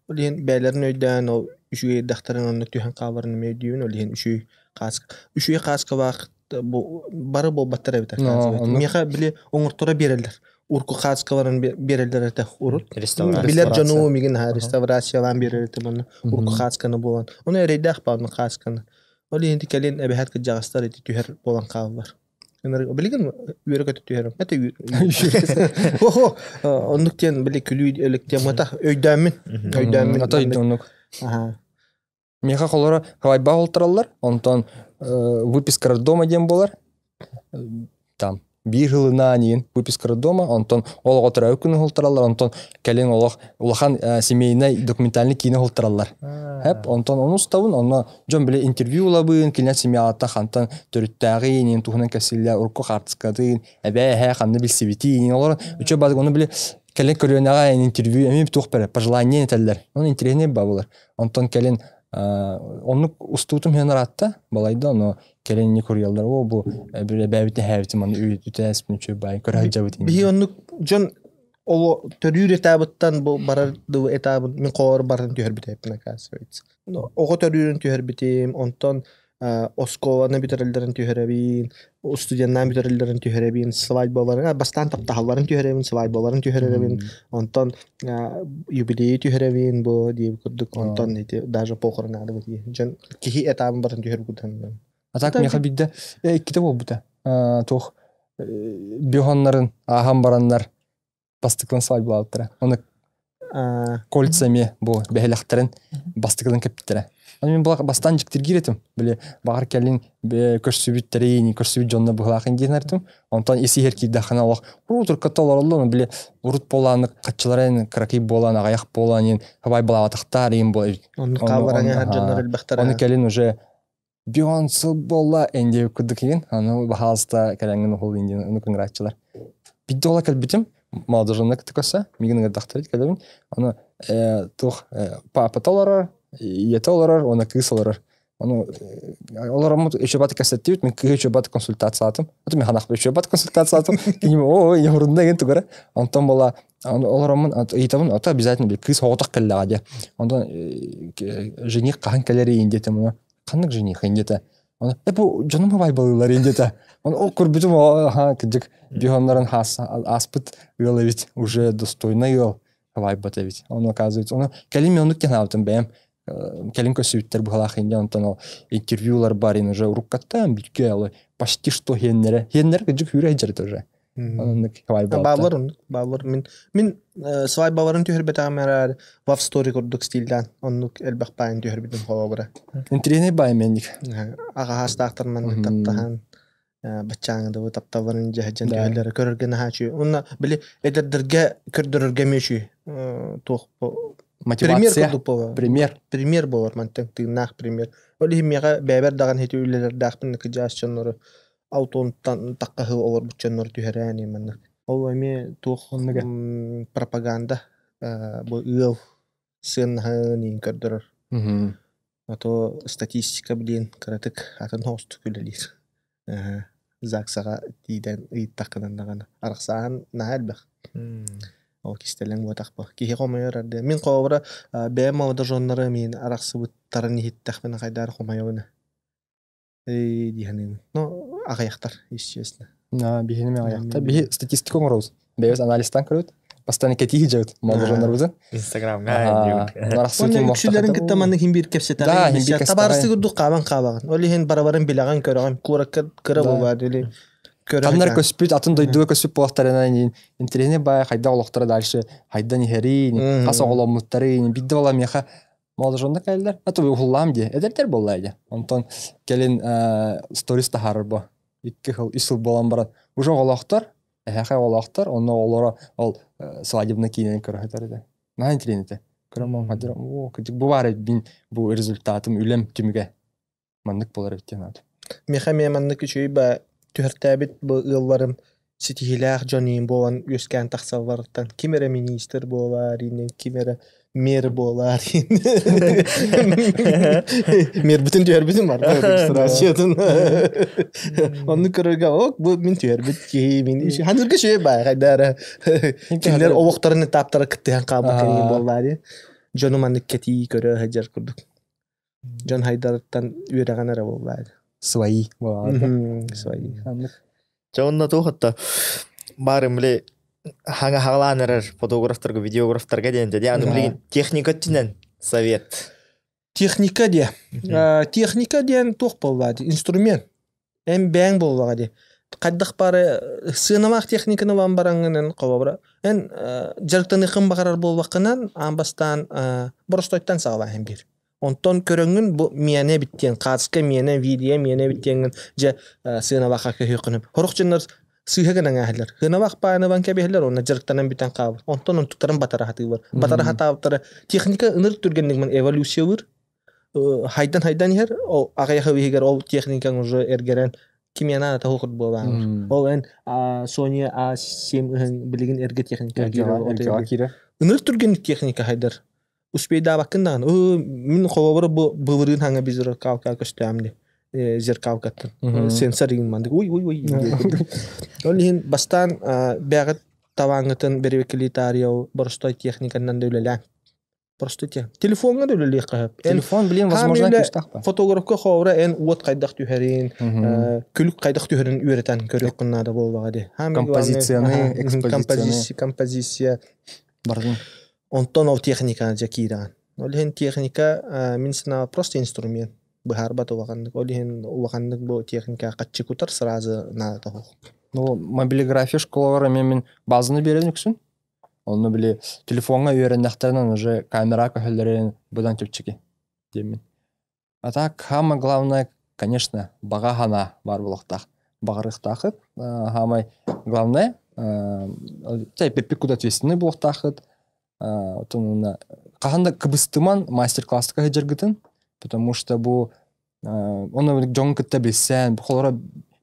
Ол иһин бэйэлэрин өйдөөн ол үчүгэй эрдэхтэрин оннук түһэн хааларын эмиэ өйдүүбүн. Ол иһин үчүгэй хааска үчүгэй хааскалаах бу бары буолбаттар эбит. Миэхэ били оҥорторо биэрэллэр. Урку хааскаларын биэрэллэр этэ урут. Билэр дьону мигин реставрациялаан биэрэр этим онно урку хаасканы буолан. Ону эрэйдээх баҕаны хаасканы. Ол иһин кэлин эбэһээт кырдьаҕастар ити түһэр буолан хааллар. Билигин үөрэ-көтө түһэрим. Это Хо-хо, оннук диэн били күлүү элек темата өйдөөммүн. Өйдөөммүн. Ата оннук. Аха. Миэхэ холоро хавайба олтараллар, онтон выписка роддома диэн буолар. Там биир сылынан иин выписка роддома, онтон ол оҕо төрөөбүт күнүн холтараллар, онтон кэлин олох улахан семейнай документальный киинэ холтараллар. Хэп, онтон ону устабын, онно дьон били интервью ылабын, кинилэр семьяларыттан хантан төрүттээҕин, иин туһунан кэпсииллэр, урукку хаартыскатын, эбээ эһээ ханна билсибитин, иин олорон үчүгэй баҕайытык ону били кэлин көлүөнэҕэ интервью эмиэ туох бэрэ пожелание этэллэр. Ону интэриэһинэй баа буолар. Онтон кэлин оннук устуутум иһэн ыраатта, балайда ону кэлин инник суруйаллар, о бу эбээбит эһээбитим аны үтээспин үчүгэй баай көрө сылдьабыт Биһи оннук дьон оло төрүүр этабыттан бу барар дылы этабын мин хоҕор баран түһэрбит эппин оказывается. Оҕо төрүүрүн түһэрбитим, онтон оскуоланы бүтэрэллэрин түһэрэбин, студеннаан бүтэрэллэрин түһэрэбин, свадьбаларын, бастаан таптаһалларын түһэрэбин, свадьбаларын түһэрэбин, онтон юбилейи түһэрэбин бу диэбит курдук, онтон ити даже похоронаады бу дьон киһи этабын баран түһэр курдук. А так миэхэ биирдэ иккитэ буолбута. Туох бюхоннарын ааһан бараннар бастыкылын свадьбалаабыттара. Оны кольца эмиэ бу бэһэлэхтэрин бастыкылын кэппиттэрэ. Аны мин бастаан дьиктиргиир этим. Били баҕар кэлин көрсүбүттэрин, көрсүбүт дьонно быһылаахын диэн эртим. Онтон ис иһэр киирдэххинэ олох урут толороллор, били урут буолааннык хаччыларын кыракый буолан, аҕыйах буолан иин хабай балаабатахтаар иин буол эбит. Оннук хаалларан дьоннор элбэхтэр. Оны кэлин уже бион сыл буолла энди курдук иин, аны баһаалыста кэлэҥҥин уһул индин ону кыҥырааччылар. Бидде ола кэлбитим, молодоженна кытыкаса, мигин ыҥырдахтар кэлэбин. Аны туох папата олорор, ийэтэ олорор, уонна кыыс олорор. Ону олороммут үчүбат кэсэттибит, мин кыыһы үчүбат консультациялаатым. Ото мин ханахпы үчүбат консультациялаатым. Киним оо, я хурунда деген тугара. Онтон була олороммун ыйытабын, ото обязательно бир кыыс оҕотох кэллэҕэ диэ. Онтон жених хаһан кэлэр диэтим, ону ханнык жених диэтэ. Оны бу дьонум байбалыылар диэтэ. Оны ол көрбүтүм, аха кырдьык бихоннарын ааспыт ыал эбит, уже достойный ыал байбат эбит. Ону оказывается, ону кэлин мен оннук диэн бэйэм кэлин көссүбүттэр быһалаах инде онтон ол интервьюлар бар ин уже уруккаттан бүткэ ол почти что хиэннэрэ хиэннэр кырдьык хүүрэ сылдьар уже. Оннук Баалар оннук баалар мин мин свадьбаларын түһэрбэтэҕим эрээр love story курдук стилдээн оннук элбэх баайын түһэрбитим холобура. Интириэһинэй баай менник. Аҕа хаастаахтар маннык таптаһан баччааҥы тапталларын дьэһдьэн түһэллэрэ көрөргө наһаа Уонна били эдэрдэргэ көрдөрөргө эмиэ үчүгэй туох Мотивация. Пример. Пример буолар мантан тыыннаах пример. Ол иһин миэхэ бэйэбэр даҕаны ити үлэлэрдээхпин кыдьаас дьоннору алтонтан таххаһыы олорбут дьоннору түһэрээни маннык. Ол эмиэ туох пропаганда бу ыал сыаннаһын иин көрдөрөр. А то статистика билин кыратык атын хоостук үлэлиир. ЗАГСаҕа тиийдэн ыйыттаххынан даҕаны арахсааһын наһаа элбэх. Ол кистэлэҥ буотахпа. Киһи хомойор ардыа. Мин холобура бэйэм молодоженнары миин арахсыбыттарын иһиттэхпинэ хайдаар хомойобуна. Эй диһанын. Ну, аҕыйахтар, естественно. Биһини аҕыйахтар. Биһи статистика оҥоробут. Бэйэбит анализтан көрөбүт. Постоянно кэтии дьабыт молодожоннорбутун. Инстаграмга Уонна үксүлэрин кытта маннык хин биир кэпсэтэҕин. Табаарыстыы курдук хаабан хаабаҕын. Ол иһин барабарын билэҕин көрөҕүн. Куоракка кыра буолбаар или Ханнар көспүт, атын дойдуга көспүт буолахтарына интэриэһинэй баай хайдах олохторо дальше хайдан иһэрин, хас оҕоломмуттарын, бидде буола миэхэ молодожонно кэллэр. А то уһуллаам дии. Эдэрдэр буолла дии. Онтон кэлин сторис таһаарар бу. Икки сыл, үс сыл буолан баран уже оҕолоохтор, эһэхэ оҕолоохтор, онно оҕолоро ол свадебный киинэни көрө сытар этэ. Наһаа интэриэһинэй этэ. Көрөн хадыр, оо, бу баар мин бу результатым, үлэм түмүгэ маннык буолар эбит диэн аат. Миэхэ эмиэ маннык үчүгэй ба түһэртээбит бу ыалларым ситиһиилээх дьон иин буолан үөскээн тахсалларыттан ким эрэ министр буолаар иинин, ким эрэ мэр буолаар Мэрбитин түһэрбитин бар регистрациятын. Оннук көрөргө ок бу мин түһэрбит киһи мин ханырга үчүгэй баай хайдара кинилэр олохторун этаптара кыттыһан хаалбыт кэриҥэ буоллаа дьону маннык кэтии көрө сылдьар курдук. Дьон хайдарыттан үөрэҕин эрэ буоллаа. Свои Свои. Чэ онно туох отто баарым били хаҥа хаҕалаан эрэр фотографтарга, видеографтарга диэн дии аны билигин техника өттүнэн совет. Техника диэ. Техника диэн туох буоллаа дии инструмент. Эн бэйэҥ буоллаҕа дии. Хайдах баары сыаналаах техниканы ылан бараҥҥын эн холобура эн дьарыктаныаххын баҕарар буоллаххынан аан бастаан боростуойтан саҕалааһын биир. Онтон көрөҥҥүн бу миэнэ эбит диэн, хаацка миэнэ, видео миэнэ эбит диэҥҥин дьэ сыаналаахха көһүөххүн сөп. Сорох дьоннор сыыһа гынан ааһаллар. Сыаналаах баайын ылан кэбиһэллэр уонна дьарыктанан бүтэн хаалар. Онтон онтуктарын батара сатыыллар. Батара сатаабыттара техника ынырык түргэнник ман эволюциялыыр. Хайдан-хайдан иһэр, ол аҕыйах ый иһигэр ол техникаҥ уже эргэрэн кимиэнэ аата суох буолаан. Ол эн Sony A7 ыһын билигин эргэ техника киирэр. Ынырык түргэнник техника хайдар. Успейдаабаккын даҕаны. Мин холобура бу былырыын хаҥа беззеркалка көстөөм дии. Зеркалкаттан. Сенсор игин мандык. Уй уй уй. Ол иһин бастаан бэҕит табааҥҥытын беребекилитариал боростой техниканан да үлэлээн. Простой техника. Телефоҥҥа да үлэлиэххэ сөп. Телефон, блин, возможно, күүстээх Фотографка холобура эн уот хайдах түһэрин, күлүк хайдах түһэрин үөрэтэн көрүөххүн наада буоллаҕа дии. Композицияны, экспозицияны. Композиция. Бардын. Онтон ол техниканы дьэ киирэҕин. Ол иһин техника мин санаабар просто инструмент быһаарбат улаханнык. Ол иһин улаханнык бу техника хаччы кутар сразу наадата суох. Ну, мобилиграфия школалар эмиэ мин базаны биэрэн үксүн. Онно били телефоҥҥа үөрэннэхтэринэн уже камера көһөллөрүн быдан чэпчэки диэммин. А так, самое главное, конечно, баҕа санаа баар буолуохтаах. Баҕарыахтаахыт. Самое главное, пиппик куда ответственный буолуохтаахыт. Оттон хаһан да кыбыстыман мастер-класска сылдьаргытын, потому что бу оны дьон кытта билсэн, холоро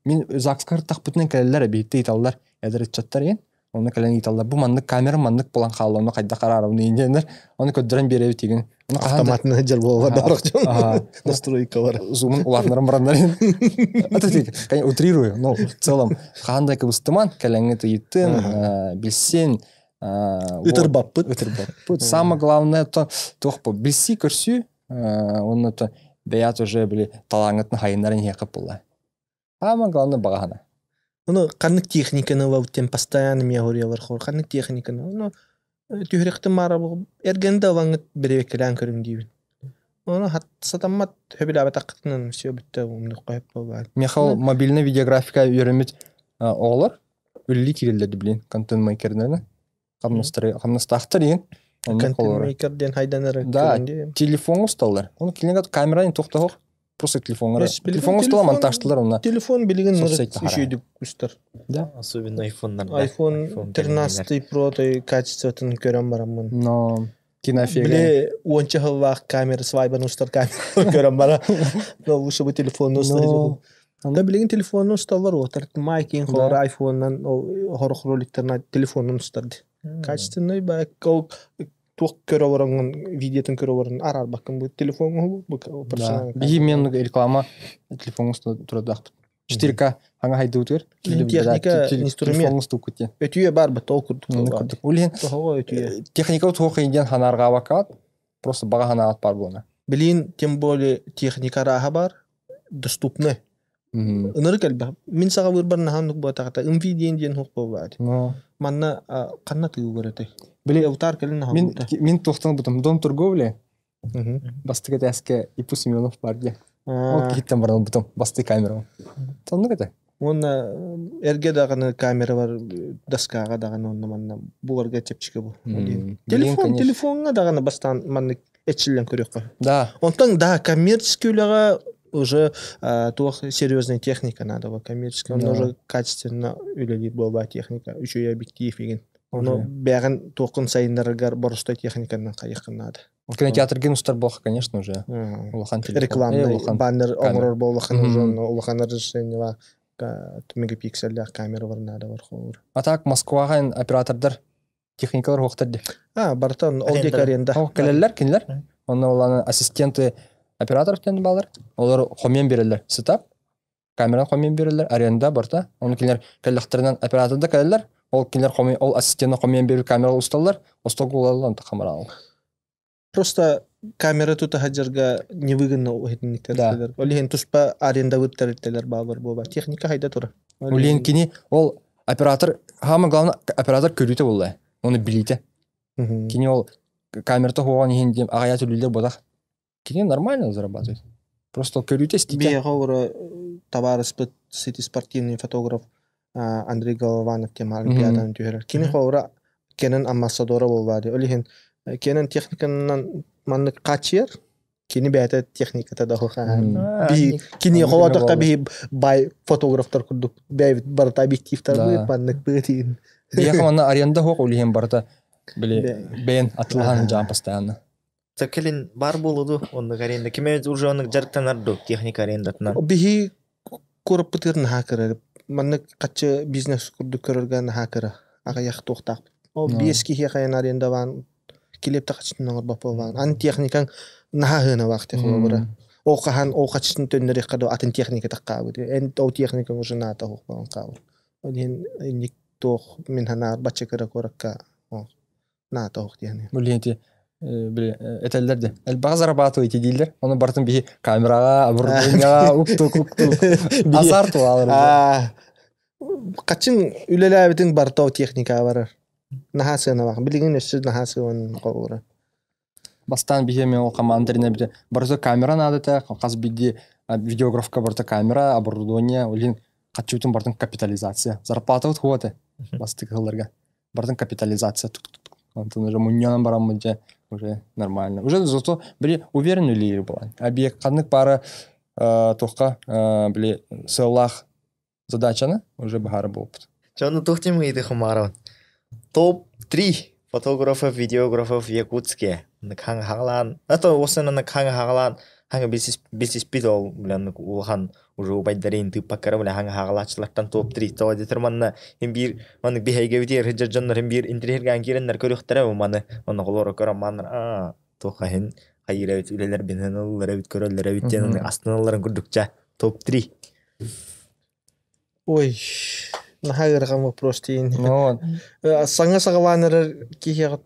мин ЗАГСка ыртахпытынан кэлэллэр эбиитти ыйталлар эдэр ыччаттар иэн Онно кэлэн ыыталлар. Бу маннык камера маннык буолан хаалла, ону хайдах араарабын диэннэр. Ону көрдөрөн биэрэбит игин. Ону Автоматына сылдьар буолла дорох дьон. Настройкалар. Зумун улаатыннаран бараннар. Это конечно, утрирую, но в целом хаһан да кыбыстыман, кэлэҥҥит ыйыттын, билсин, Ытырбаппыт. Ытырбаппыт. Самое главное, то туох бу билсии көрсүү, онно то бэйэт уже били талааҥҥытын хайыннарын иһиэххэ буолла. Самое главное баҕаһына. Ону ханнык техниканы ылабыт диэн постоянно миэхэ хор ханнык техниканы ону түһүрэхтин маара эргэн да ылаҥҥыт бэрэбиэккэлээн көрүҥ диибин. Ону сатаммат сөбүлээбэтэххитинэн все бүттэ умнуохха сөп буолбаат. Миэхэ ол мобильный видеографика үөрэммит оҕолор үлэлии киирэллэр блин контент-мейкердэринэ хамнастары хамнастаахтар иһин контент-мейкер диэн хайданар да телефоҥҥа усталлар оны кинилэр камераны туох просто телефоҥҥа телефоҥҥа усталар монтажтылар онно телефон билигин үчүйдүк устар да особенно айфоннарда iPhone 13 Pro той качествотын көрөн бараммын но кинофига били уонча сыллаах камера свайбан устар камера көрөн бара но лучше бы телефонну устар Да билигин телефонун усталлар уотар майкин холор айфоннан хорох роликтерна телефонун устарды. Качественный ба ол туох көрө олороҥҥун видеотын көрө олорон араарбаккын бу телефоҥҥа бу Биһи мен реклама телефоҥҥа турадаахпыт. 4К хаҥа хайдыбытыгар техника инструмент өтүйэ бар бат ол курдук. Улин техника туох диэн ханааргаабаккаат просто баҕа ханаат бар буолна. Билин тем более техника рааха бар доступны. Ынырык элбэх. Мин саҕалыырбар наһаа оннук буотаҕата. МВ диэн диэн суох буолбаат. Манна ханна тыыллар этэй? Били Утаар кэлин наһаа мин мин туохтан ылбытым Дом торговли бастакы этээскэ Ипу Семенов бар диye. Ол киһиттэн баран ылбытым бастакы камерам. Соннук этэ. Уонна эргэ даҕаны камера бар доскаҕа даҕаны онно манна буларга чэпчэки бу. Телефон телефоҥҥа даҕаны бастаан маннык эчиллэн көрүөххэ. Да. Онтон да коммерческий үлэҕэ уже туох серьезная техника надо было коммерческий, онно уже качественно үлэлиир буолбаа техника, үчүгэй объектив игин. Ону бэҕин туоххун сайыннараргар боростой техниканан хайыаххын наада. Кинотеатргын устар буолха, конечно, уже. Улахан телефон. Рекламный баннер оҥорор буоллаххына уже улахан разрешение мегапикселлээх камера бар наада бар холур. А так Москваҕа оператордар техникалар хуохтар ди. А, бартан ол диэки аренда. Кэлэллэр кинилэр. Онно улахан ассистенты операторов диэн баалар. Олор хомуйан биэрэллэр. Сетап камераны хомуйан биэрэллэр, аренда барта. Оны кинилэр кэллэхтэринэн оператор да кэлэллэр. Ол кинилэр хомуй ол ассистенты хомуйан биэрбит камера усталлар, остолго улаллар онто хамараал. Просто камера тута сылдьарга невыгодно уһитинниктэр. Ол иһин туспа арендабыт тэрилтэлэр баалар буола. Техника хайда тура. Ол иһин кини ол оператор, самое главное оператор көрүүтэ буолла. Оны билиитэ. Кини ол камерата хуоҕан иһин диэн аҕайа төлүүллэр буолах. Кини нормально зарабатывает. Просто көрүүтэ иститэ. Биһиэхэ олоро табаарыспыт сити спортивный фотограф Андрей Голованов тема олимпиаданы түһэрэр. Кини холобура Кэнэн амбассадора буолбаа дии. Ол иһин Кэнэн техниканан маннык хааччыйар. Кини бэйэтэ техниката да биһи кини холоотохто биһи бай фотографтар курдук бэйэбит барыта объективтар маннык быытыын. Биһиэхэ манна аренда суох ол иһин барыта били бэйэн атылаһан дьаан постоянно. Кэлин бар буолуду оннук аренда. Ким уже оннук дьарыктанар ду техника арендатынан. Биһи куораппытыгар наһаа кыра. Маннык хаччы бизнес курдук көрөргө наһаа кыра. Аҕыйах туохтаахпыт. Ол биэс киһиэхэ эн арендалаан килиэп да хаччытын оҥорбот буоллаҕын. Аны техникаҥ наһаа сыаналаах холобура. Ол хаһан ол хаччытын төннөрүөххэ дуу атын техника таххаабыт. Эн ол техникаҥ уже наата суох буолан хаалар. Ол иһин инник туох мин санаабар бачча кыра куоракка наата суох диэн. Блин, ити били этэллэр де элбэҕи зарабатываете дииллэр. Ону барытын биһи камераҕа, оборудованиеҕа уктук уктук азарт улаалар. Хачын үлэлээбитиҥ барыта ол техникаҕа барар. Наһаа сыаналаах. Билигин өссө наһаа сыалан холобура. Бастаан биһи эмиэ ол команда бите барыта камера наадата, хас биирдии видеографка барыта камера, оборудование, ол иһин хаччыбытын барытын капитализация. Зарплатабыт хуота бастакы сылларга. Бартын капитализация онтон уже мунньанан бараммыт дьэ уже нормально уже зато били уверен үлэлиир буолан объект ханнык баара туохха били сыаллаах задачаны уже баһаара буолбут. Дьону туох диэн ыйытыахым Топ-3 фотографов, видеографов в Якутске. Хаҥалаан, а то уосанан хаҥалаан хаҥа билсиспит ол блин улахан уже убайдарын тыыппаккара бile хаҥа хаҕалааччылартан топ-3 тоҕо диэтэр манна хин биир маннык биһэйгэбитигэр сылдьар дьоннор хин биир интириэһиргээн киирэннэр көрүөхтэрэ маны онно холоро көрөн мааннар аа туохха иһин хайыыр эбит үлэлэрбин ыллар эбит көрөллөр эбит диэн астыналларын курдукча топ-3. Ой, наһаа ыарахан вопрос диин. Саҥа саҕалаан эрэр киһиэхэ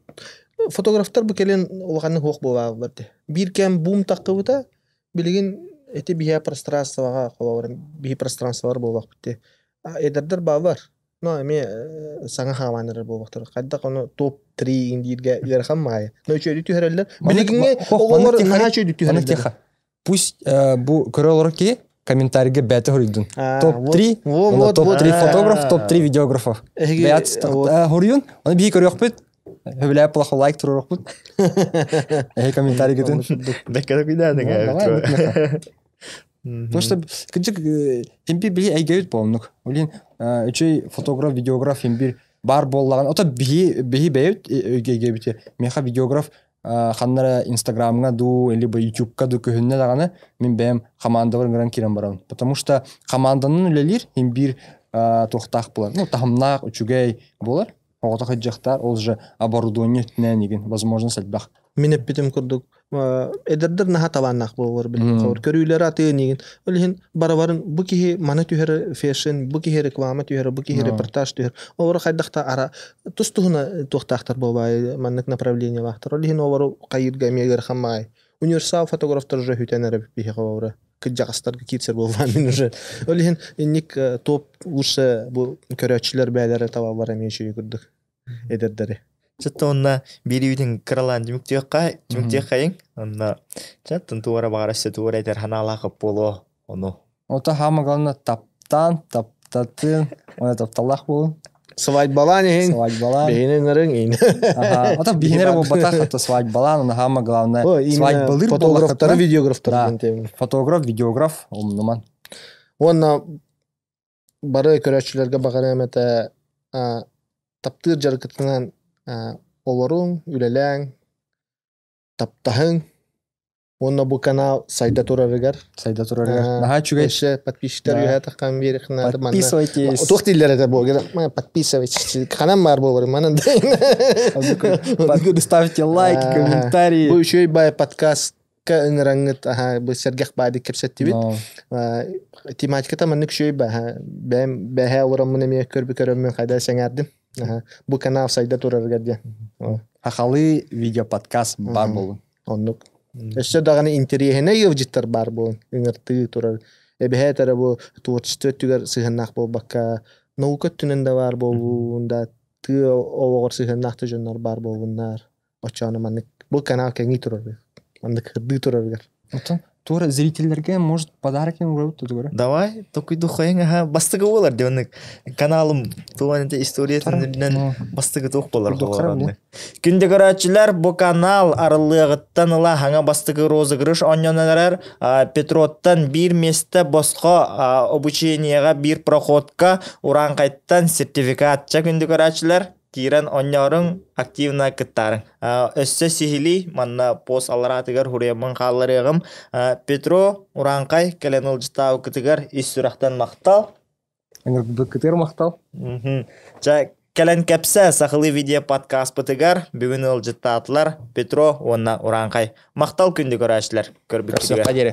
фотографтар бу кэлин улаханнык суох буолааллар дии. Биир кэм бум таххыбыта, билигин ити биһиэ пространствоҕа холобура биһи пространстволар буолуохпут дии. Эдэрдэр бааллар. Но эмиэ саҥа хаалаан эрэр буолуохтара. Хайдах ону топ-3 дииргэ ыарахан маайа. Но үчүгэйди түһэрэллэр. Билигиҥҥи оҕолор наһаа үчүгэйди түһэрэллэр. Пусть бу көрө олорор киһи комментарийга бэйэтэ хоруйдун. Топ-3, топ-3 фотограф, топ-3 видеографов. Бэйэт хоруйун, оны биһи көрүөхпүт. Хөбүлээп плохо лайк туруорукпут. Эһи комментарийгытын. Потому что кырдьык имби биһи эйгэбит буолнук. Блин, үчүй фотограф, видеограф имбир бар буоллаҕын. Ото биһи биһи бэйэбит эйгэбит. Миэхэ видеограф ханна эрэ Инстаграмҥа дуу, либо Ютубка дуу көһүннэ даҕаны мин бэйэм хамаандабар ыҥыран киирэн барабын. Потому что хамаанданан үлэлиир иһин биир туохтаах буолар. Ну, таһымнаах, үчүгэй буолар. Оҕото сылдьыахтаар, ол же оборудование өттүнэн игин, возможность элбэх. Мин эппитим курдук, эдэрдэр наһаа талааннаах буолар билигин холобур көрүүлэрэ атыын игин. Ол иһин барабарын бу киһи маны түһэр фэшн, бу киһи реклама түһэр, бу киһи репортаж түһэр. Олору хайдах да ара тус туһуна туохтаахтар буолбаай маннык направлениелаахтар. Ол иһин олору хайыырга эмиэ ыарахан маай. Универсал фотографтар уже хүтэн эрэ биһиэхэ олоро. Кырдьаҕастарга киирсэр буоллаҕым мин уже. Ол иһин инник топ лучше бу көрөөччүлэр бэйэлэрэ табаллар эмиэ үчүгэй курдук эдэрдэри. Чатта онно бииривитин кыралаан түмүктүөххэ түмүктүөххэйиҥ. Онно чаттан туора баҕар өссө туора этэр ханаалаах буолуо ону. Ото хаама главное таптаан, таптатын, уонна тапталлаах буолун. Свадьбалаан иһин, Свадьбалаан. биһини ырыҥ иин. Ага. Ото биһинere буолбатах, ото свадьбалаан, уонна хаама главное О, именно свадьбалыыр фотографтары, буоллаххытына, видеографтары Да. Фотограф, видеограф, умнуман. Уонна бары көрөөччүлэргэ баҕарыам этэ таптыыр дьарыккытынан олоруҥ, үлэлээҥ, таптаһыҥ уонна бу канал сайда турарыгар Сайда турарыгар. Наһаа үчүгэй. Өссө подписчиктар Да. үөһэ таххан биэриэххин манна Подписывайтесь. туох дииллэр этэ буолар подписывайтесь ханан баар буолар манан Ставьте лайки, комментарии. Бу үчүгэй бай подкастка ыҥыраҥҥыт аха бу сэргэх баадык кэпсэттибит. Тематиката маннык үчүгэй ба бэйэм бэһээ олороммун эмиэ көрбү көрөммүн хайда сэҥээрдим. Бу канал сайда турарыгар диэн. Хахалы видеоподкаст бар болун. Оннук. Өссө даҕаны интэриэһинэй ыалдьыттар баар буолан ыҥыртыы турар. Эбэһээт эрэ бу творчество өттүгэр сыһыаннаах буолбакка, наука өттүнэн да баар буолуун да, тыа олоҕор сыһыаннаах да дьоннор баар буоллуннар. Оччоҕуна маннык бу канал кэҥии турар. Маннык кырдыы турарыгар. Оттон туора зрительлэргэ может подарок им уграбыт тутугара. Давай, токуйдухайың аха бастыгы болар деп каналым туған историятын үрдүнэн бастыгы туох болар. Күндү көрөөччүлэр, бу канал арыллыаҕыттан ыла хаҥа бастакы розыгрыш оонньонон Петроттан биир миэстэ босхо обучениеҕа биир проходка Урааҥхайттан сертификат. Ча күндү көрөөччүлэр, киирэн оонньооруҥ, активно кыттаарыҥ. Өссө сиһилии манна пост аллараатыгар хуруйаммын хаалларыаҕым. Петро Урааҥхай кэлэн ыалдьыттаабыккытыгар ис сүрэхтэн махтал. Ыҥырбыккытыгар махтал. Ча кэлэн кэпсэ сахалыы видео подкастпытыгар бүгүн ыалдьыттаатылар Петро уонна Урааҥхай. Махтал күндү көрөөччүлэр көрбүккүтүгэр. Көрсүөххэ диэри.